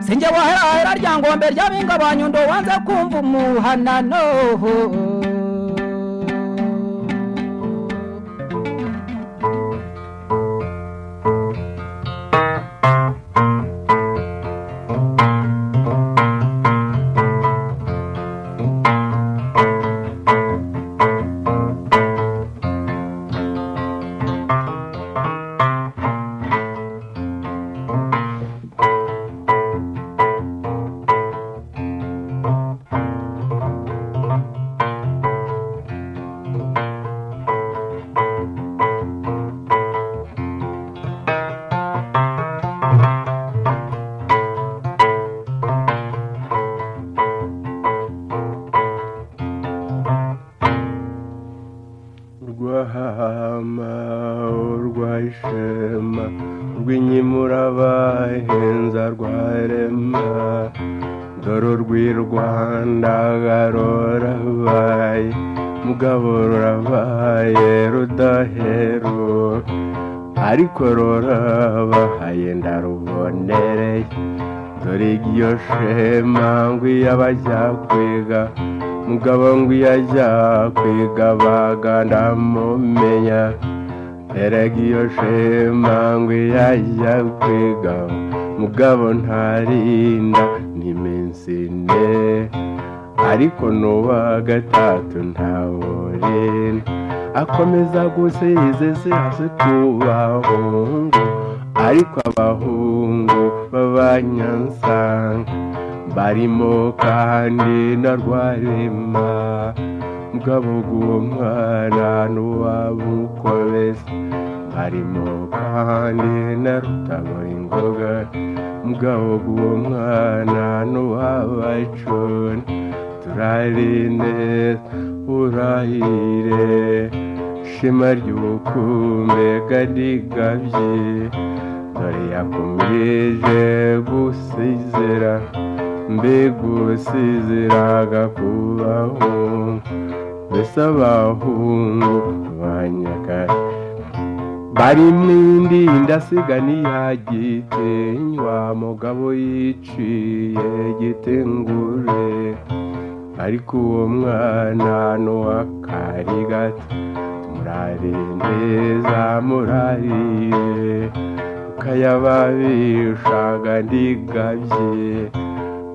Sinjye waherahera Ryangombe ry'abinga ba Nyundo wanze kumva umuhanano. Rwahama urwashema rw'inyimurabahenza rwarema, dore urw'i Rwanda rurabaye mugabo rurabaye rudaheru, ariko rurabahaye ndarubonereye. Dore iryo shema ngwiyo abajya kwiga, mugabo ngwiyo ajya kwiga bagandamumenya. Erega iyo shema ngwiyo ajya kwiga, mugabo ntarinda n'iminsi ine. Ariko n'uwa gatatu ntaworena akomeza gusezeze hasi ku bahungu. Ariko abahungu b'abanyansanga barimo kandi na Rwarema, mugabo uwo mwana n'uwabukobeza, barimo kandi na Rutaboringoga, mugabo uwo mwana n'uwabacuni. Turare neza urahire shema ry'ubukumbe gadigabye, dore yakomeje gusezera, mbega usezeraga kubaho. Mbese abahungu ba Nyakare bari mwindi ndasiga ntiyagitinywa, mugabo yiciye gitengure. Ariko uwo mwana n'uwakarigata, murare neza murariye, ukayababishaga ndigabye.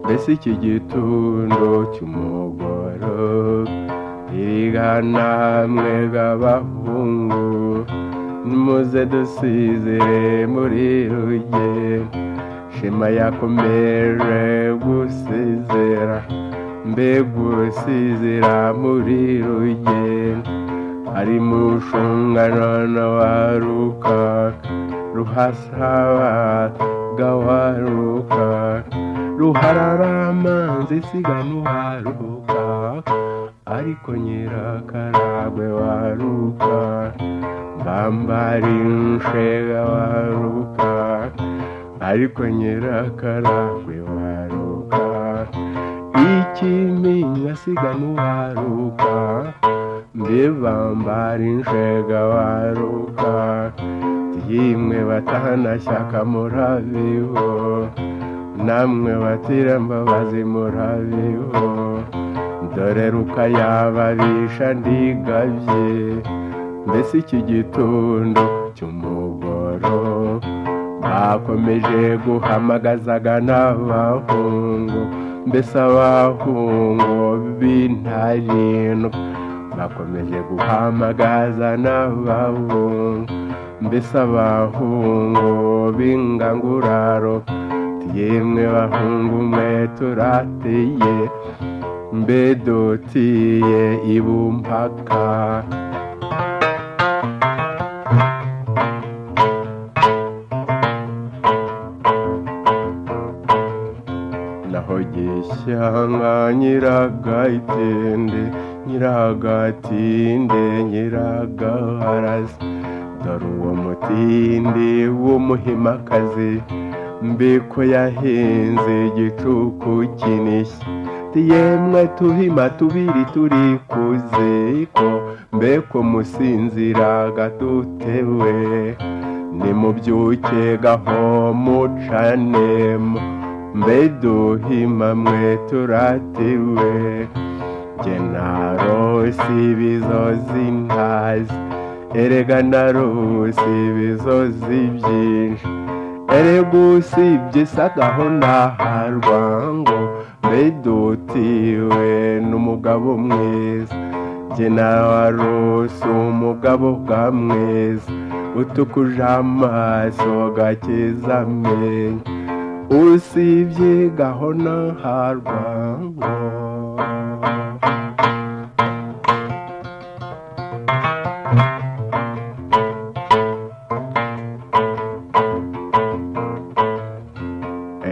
Mbese iki gitundo cy'umugoro irigana mwega abahungu, nimuze dusizire muri ruge. Shema yakomeje gusezera, mbega usizira muri ruge. Ari mu rushungano na waruka ruhasaba waruka ruhararamanzi siga n'uwaruka, ariko Nyirakaragwe waruka mbambari nshega waruka, ariko Nyirakaragwe waruka ikiminya siga n'uwaruka, mbibambari nshega waruka. Yimwe batanashyaka murabiho, namwe batirambabazi murabiho, dore rukayababisha ndigabye. Mbese iki gitondo cy'umugoro bakomeje guhamagazaga n'abahungu, mbese abahungu b'intarindwa bakomeje guhamagaza n'abahungu, mbese abahungu b'inganguraro. Yemwe bahungu mwe turateye, mbe dutiye ibumpaka. Naho Gishyanga Nyiragayitende Nyiragatinde Nyiragaharazi, dore uwo mutindi w'umuhimakazi, mbiko yahinze igicuku kinishye. Yemwe tuhima tubiri turi kuziko, mbeko musinziraga dutewe, nimubyuke gaho mucanemo, mbe duhima mwe turatiwe. Jye narose ibizozi ntazi, erega narose ibizozi byinshi, erega usibye isagaho naharwa ngo mbe dutiwe n'umugabo mwiza. Jye narose umugabo bwa mwiza, utukuje amaso gakiza amenyo, usibye gaho naharwa ngo.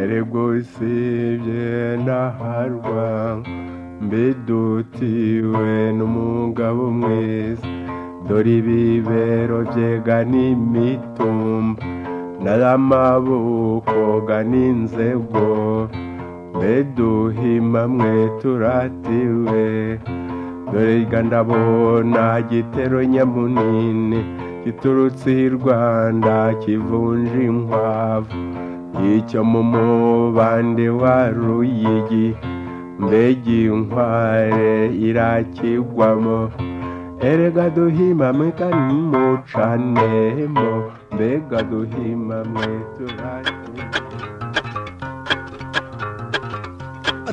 Erega usibye naharwa mbidutiwe n'umugabo mwiza, dore ibibero byega n'imitumba, n'amaboko ga n'inzego, mbeduhima mwe turatiwe. Dore ga ndabona gitero nyamunini giturutse i Rwanda kivunja inkwavu, icyo mu mubande wa Ruyigi, mbega inkware irakigwamo. Erega duhima mwe kanimucanemo, mbega duhima mwe turatiwe.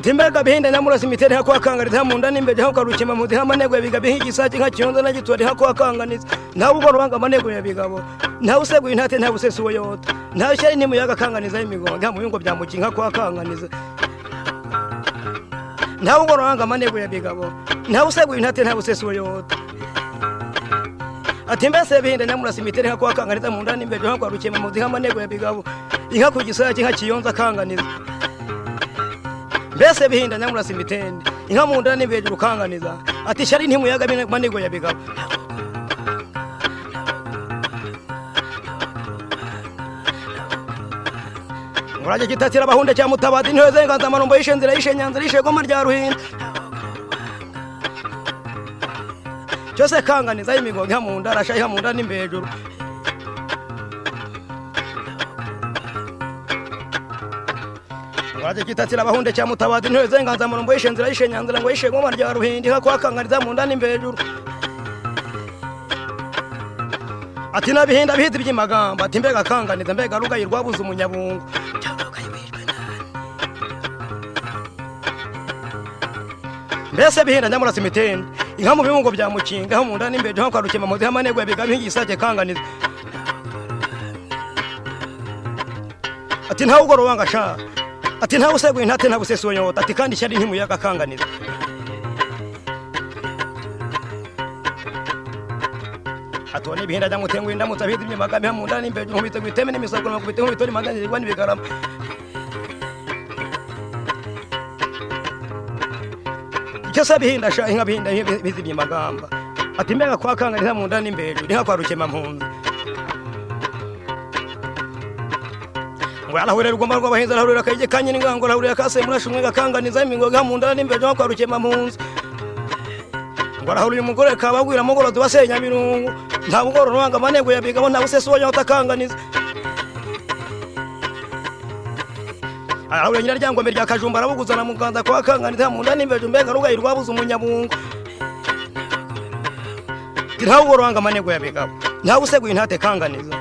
Ati mbega bihinda nyamurasa imitere nka kwakangariza mu nda n'imbere nka kwa mu nka manego yabiga bihigisake nka kiyonza na gitwari nka kwakanganiza ntawe ubwo rubanga manego yabigabo ntawe useguye intate ntawe usesuwe yota ntawe shyari n'imuyaga akanganiza imigongo nka mu biyungo bya mukinka kwakanganiza ntawe ubwo rubanga manego yabigabo ntawe useguye intate ntawe usesuwe yota. Ati mbese bihinda nyamurasa imitere nka kwakanganiza mu nda n'imbere nka kwa rukema mu nka manego yabigabo inka ku gisake nka kiyonza akanganiza. Mbese bihinda nyamurasa imitende inka mu nda n'imbere ukanganiza. Ati shari ntimuyaga manego yabigabo. Nguraje kitatira abahunde cya mutabati intore zenganza amarumbo yishe nzira yishe nyanzira yishe goma rya ruhinda cyose kanganiza imigongo inka mu nda arasha inka mu nda n'imbejuru. Nguraje kitatira abahunde cya mutabati intore zenganza amarumbo yishe nzira yishe nyanzira ngo yishe goma rya ruhinda inka kwakanganiza mu nda n'imbejuru. Ati nabihinda bihizi by'imagamba. Ati mbega kanganiza mbega rugayi rwabuze umunyabungo. Mbese bihinda nyamurasa imitende inka mu bibungo bya mukinga ho mu nda n'imbere nka kwa rukema mu zihamanego yabiga bihigisake kanganiza. Ati ntawe ugorobanga sha. Ati ntawe useguye intate ntawe usesuye yota. Ati kandi ishyari ntimuyaga kanganiza. Atone bihinda nyamutengu indamutsa bihizi by'imagamba mu nda n'imbere nkubite gwiteme n'imisakura nkubite nkubite n'imanzanirwa n'ibigarama. Icyo se bihinda sha inka bihinda bihizi by'imagamba. Ati mbega kwa kanganiza mu nda n'imbere inka kwa rukema mpunzi. Ngo arahurira rugomba rw'abahinzi arahurira kayige kanye n'ingango arahurira kase murashumwe gakanganiza imingo mu nda n'imbere nka kwa rukema mpunzi. Ngo arahurira umugore kabagwira mugorozi basenya birungu nta bugoro rwanga manego yabigabo nta busesuwa yotakanganiza. Arahurira nyiraryangombe rya kajumba arabuguza na muganza kwa kanganiza mu nda n'imbere mbega rugayi rwabuze umunyabungo. Nta bugoro rwanga manego yabigabo nta buseguye intate kanganiza.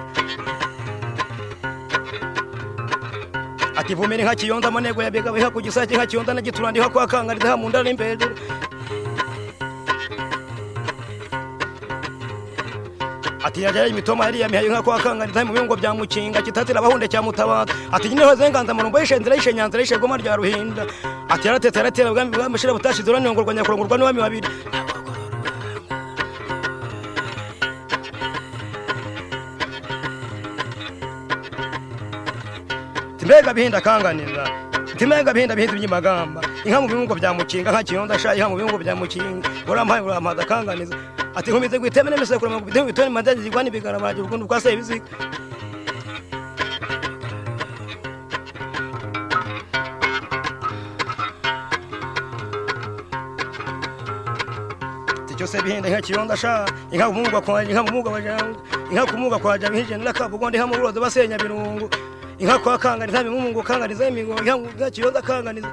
Ati vumere nka kiyonza manego yabigabo inka ku gisake nka kiyonza na giturandi nka kwa kanganiza mu nda n'imbere. Ati yajya imitoma yari yamihaye nka kwa kanganiza mu biyungo bya mukinga kitatira abahunde cya mutabata. Ati nyine zenganza amarumbo yishe nzira yishe nyanzira yishe goma rya ruhinda. Ati yaratetse aratera ubwami bw'amashira butashize uranongorwa nyakurongorwa n'abami babiri. Ati mbega bihinda kanganiza. Ati mbega bihinda bihinda by'imagamba inka mu biyungo bya mukinga nka kiyonza sha inka mu biyungo bya mukinga urampaye urampaza kanganiza. Ati nkubize gwiteme n'imisekura mu bitoni manzanirwa n'ibigarama urukundo kwa sebizika. Ati cyose bihinda nka kiyonza sha inka kumugwa kwa inka mumuga wajanga inka kumuga kwa jabihije n'akabugondi inka mu burozi basenya birungu inka kwa kanganiza bimungu kanganiza imigo inka kiyonza kanganiza.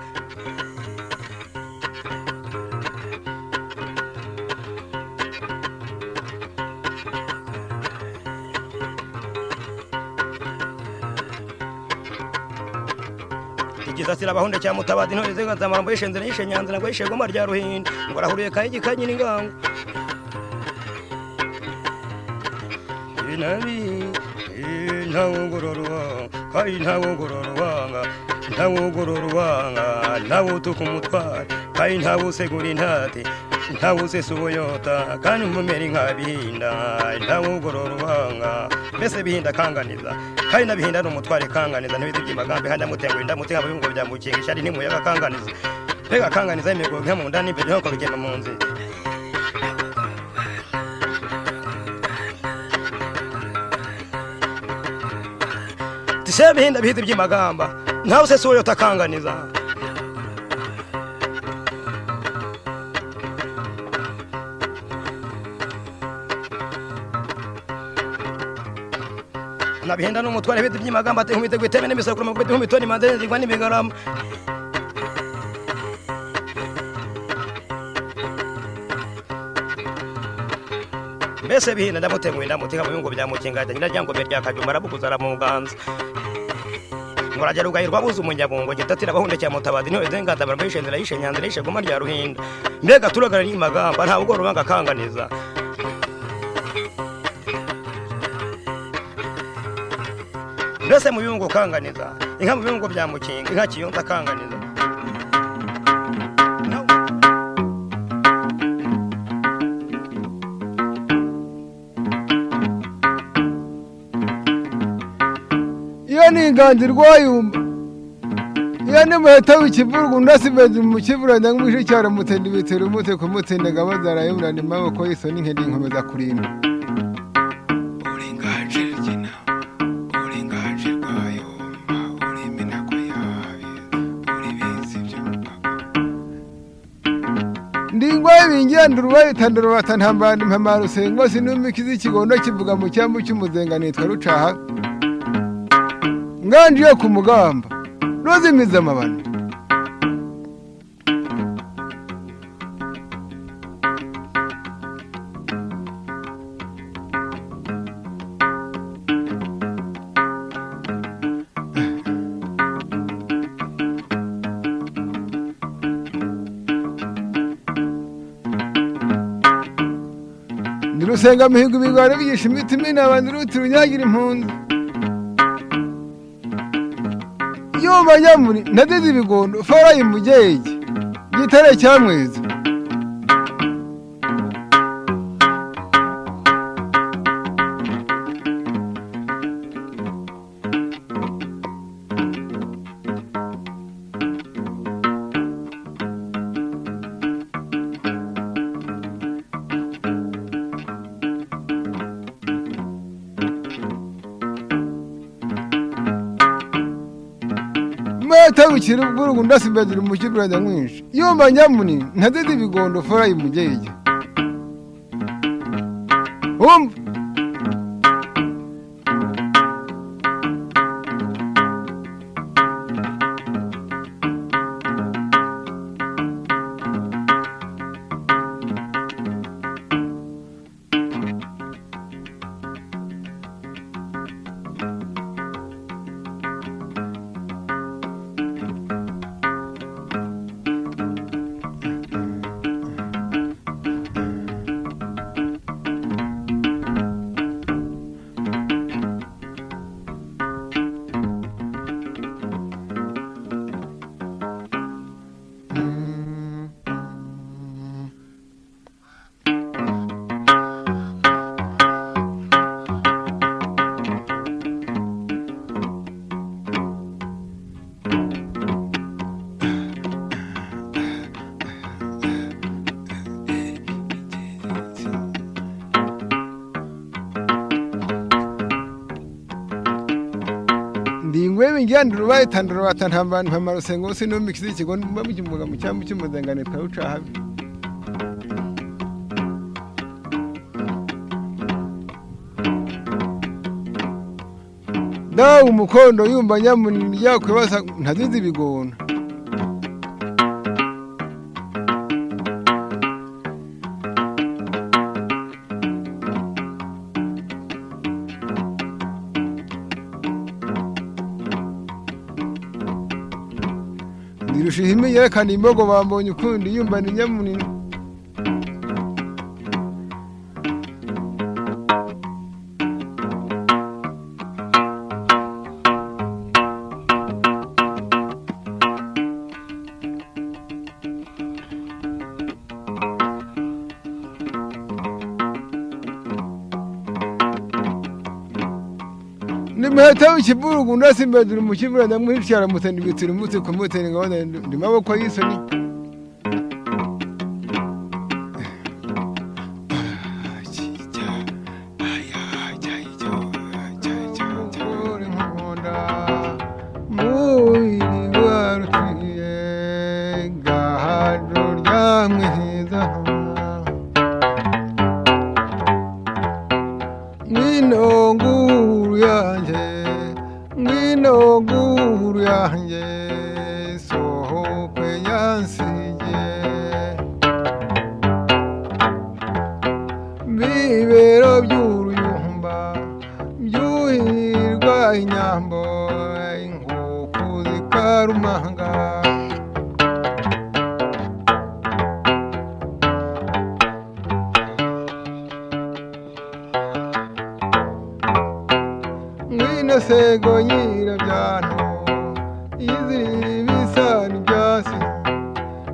Igizasira abahunde cya mutabati intore zenganza amarumbo yishe nzira yishe nyanzira ngo yishe goma rya ruhinda ngo arahuriye kayigi kanye n'ingango. Inabi ntawugororwa kai ntawugororwanga ntawugororwanga ntawutuka umutware kai ntawusegura intate ntawusesa ubuyota kandi umumera nka bihinda ntawugororwanga mbese bihinda kanganiza kandi nabihinda n'umutware kanganiza ntibiti by'amagambo kandi amutenguye ndamutega mu biyungo bya mukinga ishari ntimuyaga kanganiza mbega kanganiza imigongo nka mu nda n'imbere nko rugema mu nzi. Tise bihinda bihizi by'imagamba ntawe usesa ubuyota kanganiza. Nabihinda n'umutware bihizi by'imagamba ati nkubite gwiteme n'imisakura nkubite nkubitoni manzanirwa n'ibigarama. Mbese bihinda ndamutenguye ndamutega mu biyungo bya mukinga nyiraryangombe rya kajumba arabuguza aramuganza. Ngorajya rugahirwa buze umunyabungo gitatira abahunde cya mutabazi niwe zenganda barabishe nzira yishe nyanzira yishe goma rya ruhinda. Mbega turagara ni magamba nta ubwo rubanga kanganiza. Mbese mu biyungo kanganiza inka mu biyungo bya mukinga inka kiyonza kanganiza. Iyo ni inganzo irwayumba iyo ni muheta w'ikivurwa undasimbeze mu kivura ndangwishe cyaro mutenda ibitero umute kumutenda ngabazara yumurana amaboko y'isoni nkende inkomeza kurinda. Ndingwa ibingira rubayitandura batantambana impamara rusengo sinumikiza ikigondo kivuga mu cyambu cy'umuzenga nitwa rucaha. Nganjiye ku mugamba ruzimiza amabano. Ndirusenga mihigo ibigwari byishe imitima inabandi ruti runyagira impunzi. Yumva nyamuri nadize ibigondo farayi mugege gitare cyamwezi. Mwata wikira ndasimbazira mu kibura nyamwinshi. Yumva nyamuni ntadede ibigondo farayi mugege. Umva Ndingwe bingira rubayitandura batantambana impamara rusengo sinumikiza ikigondo mukimuga mu cyambu cy'umuzenga nitwa rucaha. Dawe umukondo yumva nyamunini yakwibasa ntazizi ibigona. Ndirusha yerekana imbogo bambonye ukundi yumva ni nyamunini. Nimuheta w'ikivurugu ndasimbazira mu kivura ndamwicara mutenda ibitiro umutse kumutenda ngabona ndi maboko y'isoni. Ngwino nguru yanjye sohokwe yansi. Ngwino sego nyirabyano iziri bisa n'ibyasi,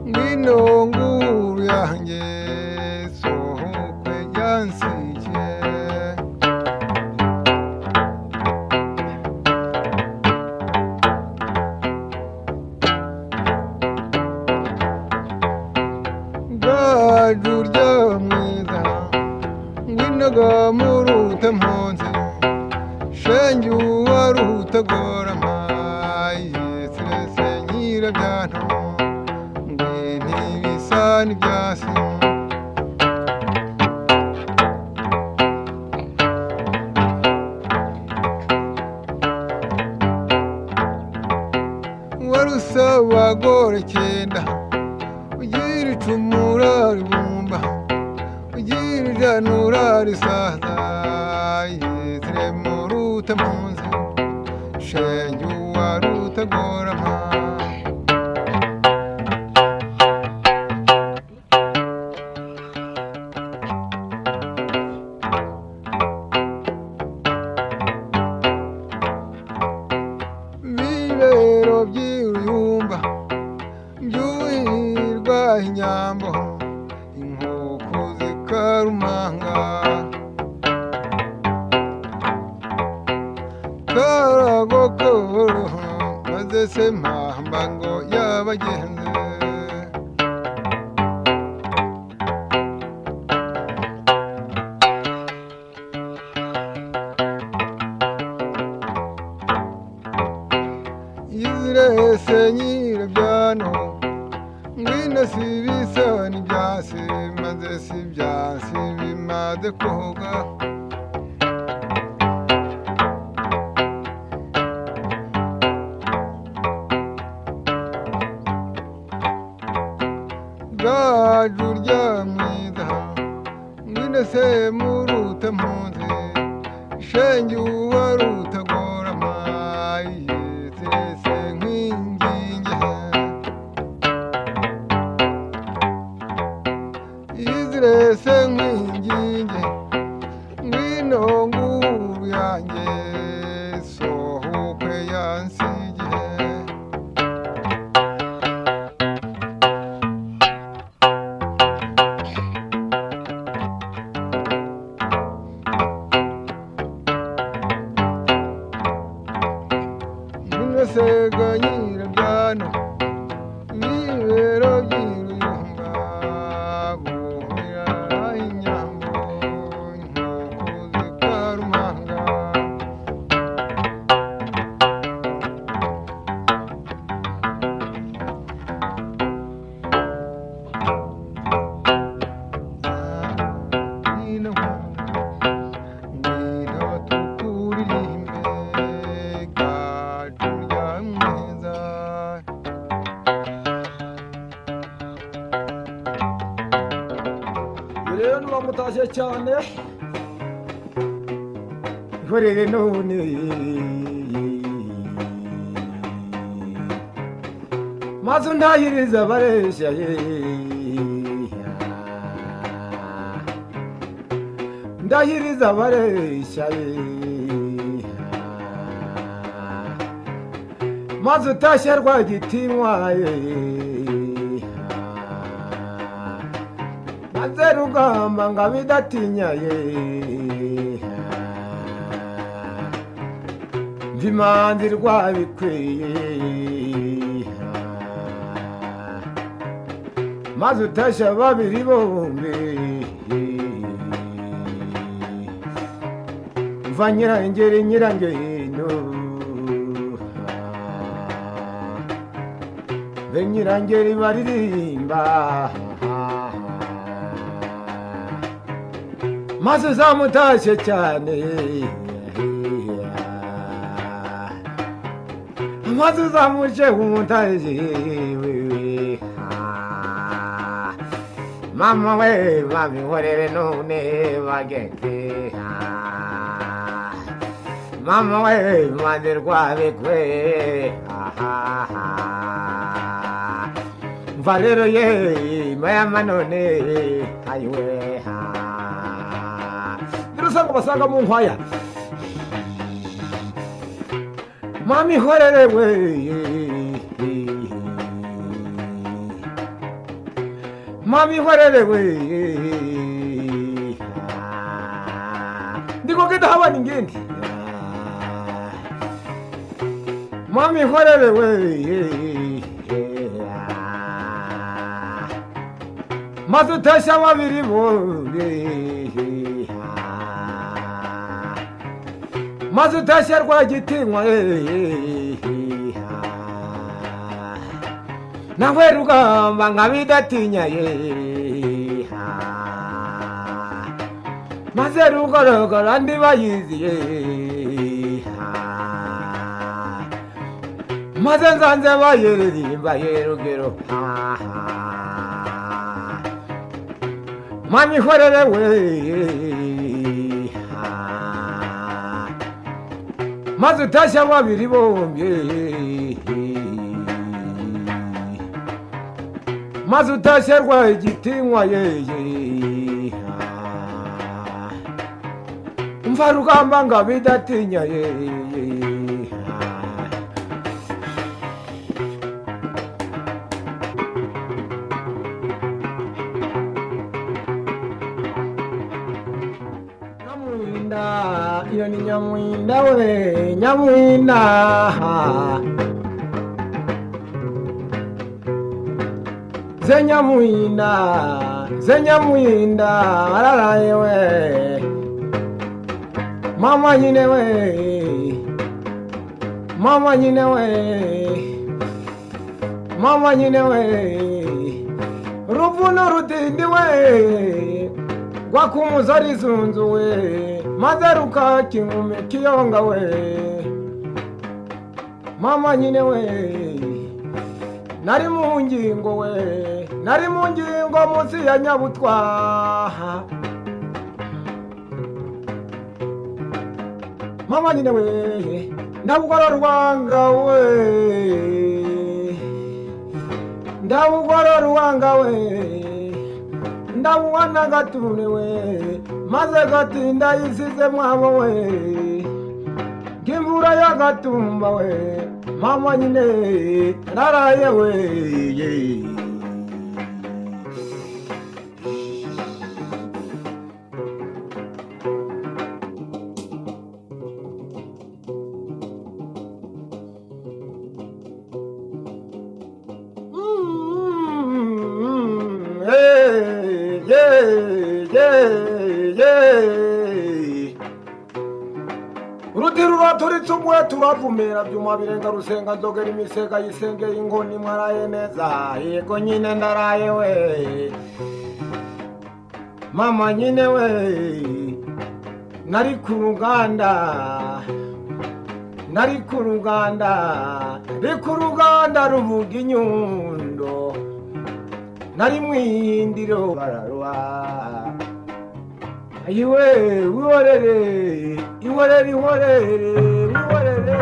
ngwino nguru yanjye sohokwe yansike. Gaju rya mwiza ngwino gamuruta mpunzi, shenge uwarutagorama yesirese nyirabyano ngwino ibisa n'ibyasi. Warusabagore cyenda ugira icumu uraribumba, ugira ijana urarisaza, yesire muruta mpunzi, shenge uwarutagorama. Bibero by'ibiyumba byuhirwa inyambo, inkoko zikarumanga. Karago koroha maze se mpamba ngo yabagenze. Izirese nyirabyano ngwino si ibisa n'ibyasi, maze si ibyasi bimaze koga. Gaju rya mwiza ngwino se muruta mpunzi, shenge uwarutagorama yesirese nkwinginge. Izirese nkwinginge ngwino nguru yanjye sohokwe yansigiye. Ngwino sega nyirabyano bibero by'ibiyumba, buhira inyambo inkoko zikarumanga. Ngwino ngwino tukuririmbe gaju rya mwiza. Rero niba cyane ihorere none maze untahiriza abareshya ndahiriza abareshya maze utashye rwagitinywaye maze rugamba ngo abidatinya ye mvimanzi rwabikwiye maze utashye babiri bombi mva nyirangeri nyirangeno be nyirangeri baririmba maze uzamutashye cyane maze uzamuce umutashye mama we babihorere none bagenzi mama we maze rwabigwe mva rero ye mayama none ayiwe Usanga basanga mu nkwaya. Mami horere we, mami horere we, ndiko kita hawa ningindi. Mami horere we, mazutasha babiri bombi, mazutasha rwagitinywa, nawe rugamba nkabidatinya, maze rugorogora ndibayiziye, maze nsanze bayiririmba yerugero. Mami horere we, maze utashya babiri bombi, maze utashya rwagitinywa, yeye mva rugamba ngabidatinya, yeye. Nyamuhinda, iyo ni Nyamuhinda we, Nyamuhinda. Ze Nyamuhinda, ze Nyamuhinda, araraye we, mama nyine we, mama nyine we, mama nyine we, ruvuno rutindi we, rwakumuzari izunzu we, maze rukakinkume kiyonga we, mama nyine we, nari mu ngingo we, nari mu ngingo munsi ya Nyabutwa. Mama nyine we, ndabugora rwanga we, ndabugora rwanga we, ndabubona gatune we, maze gatinda yisize mwabo we, ng'imvura y'agatumba we, mama nyine naraye we. Uruti ruraturitse umwe turavumera byuma birenga rusenga nzogera imisega yisengeye inkoni mwaraye neza, yego nyine ndaraye we, mama nyine we, nari ku ruganda, nari ku ruganda, nari ku ruganda ruvuga inyundo, nari mwindiro bararwa. Iwe, wihorere, ihorere, ihorere, wihorere.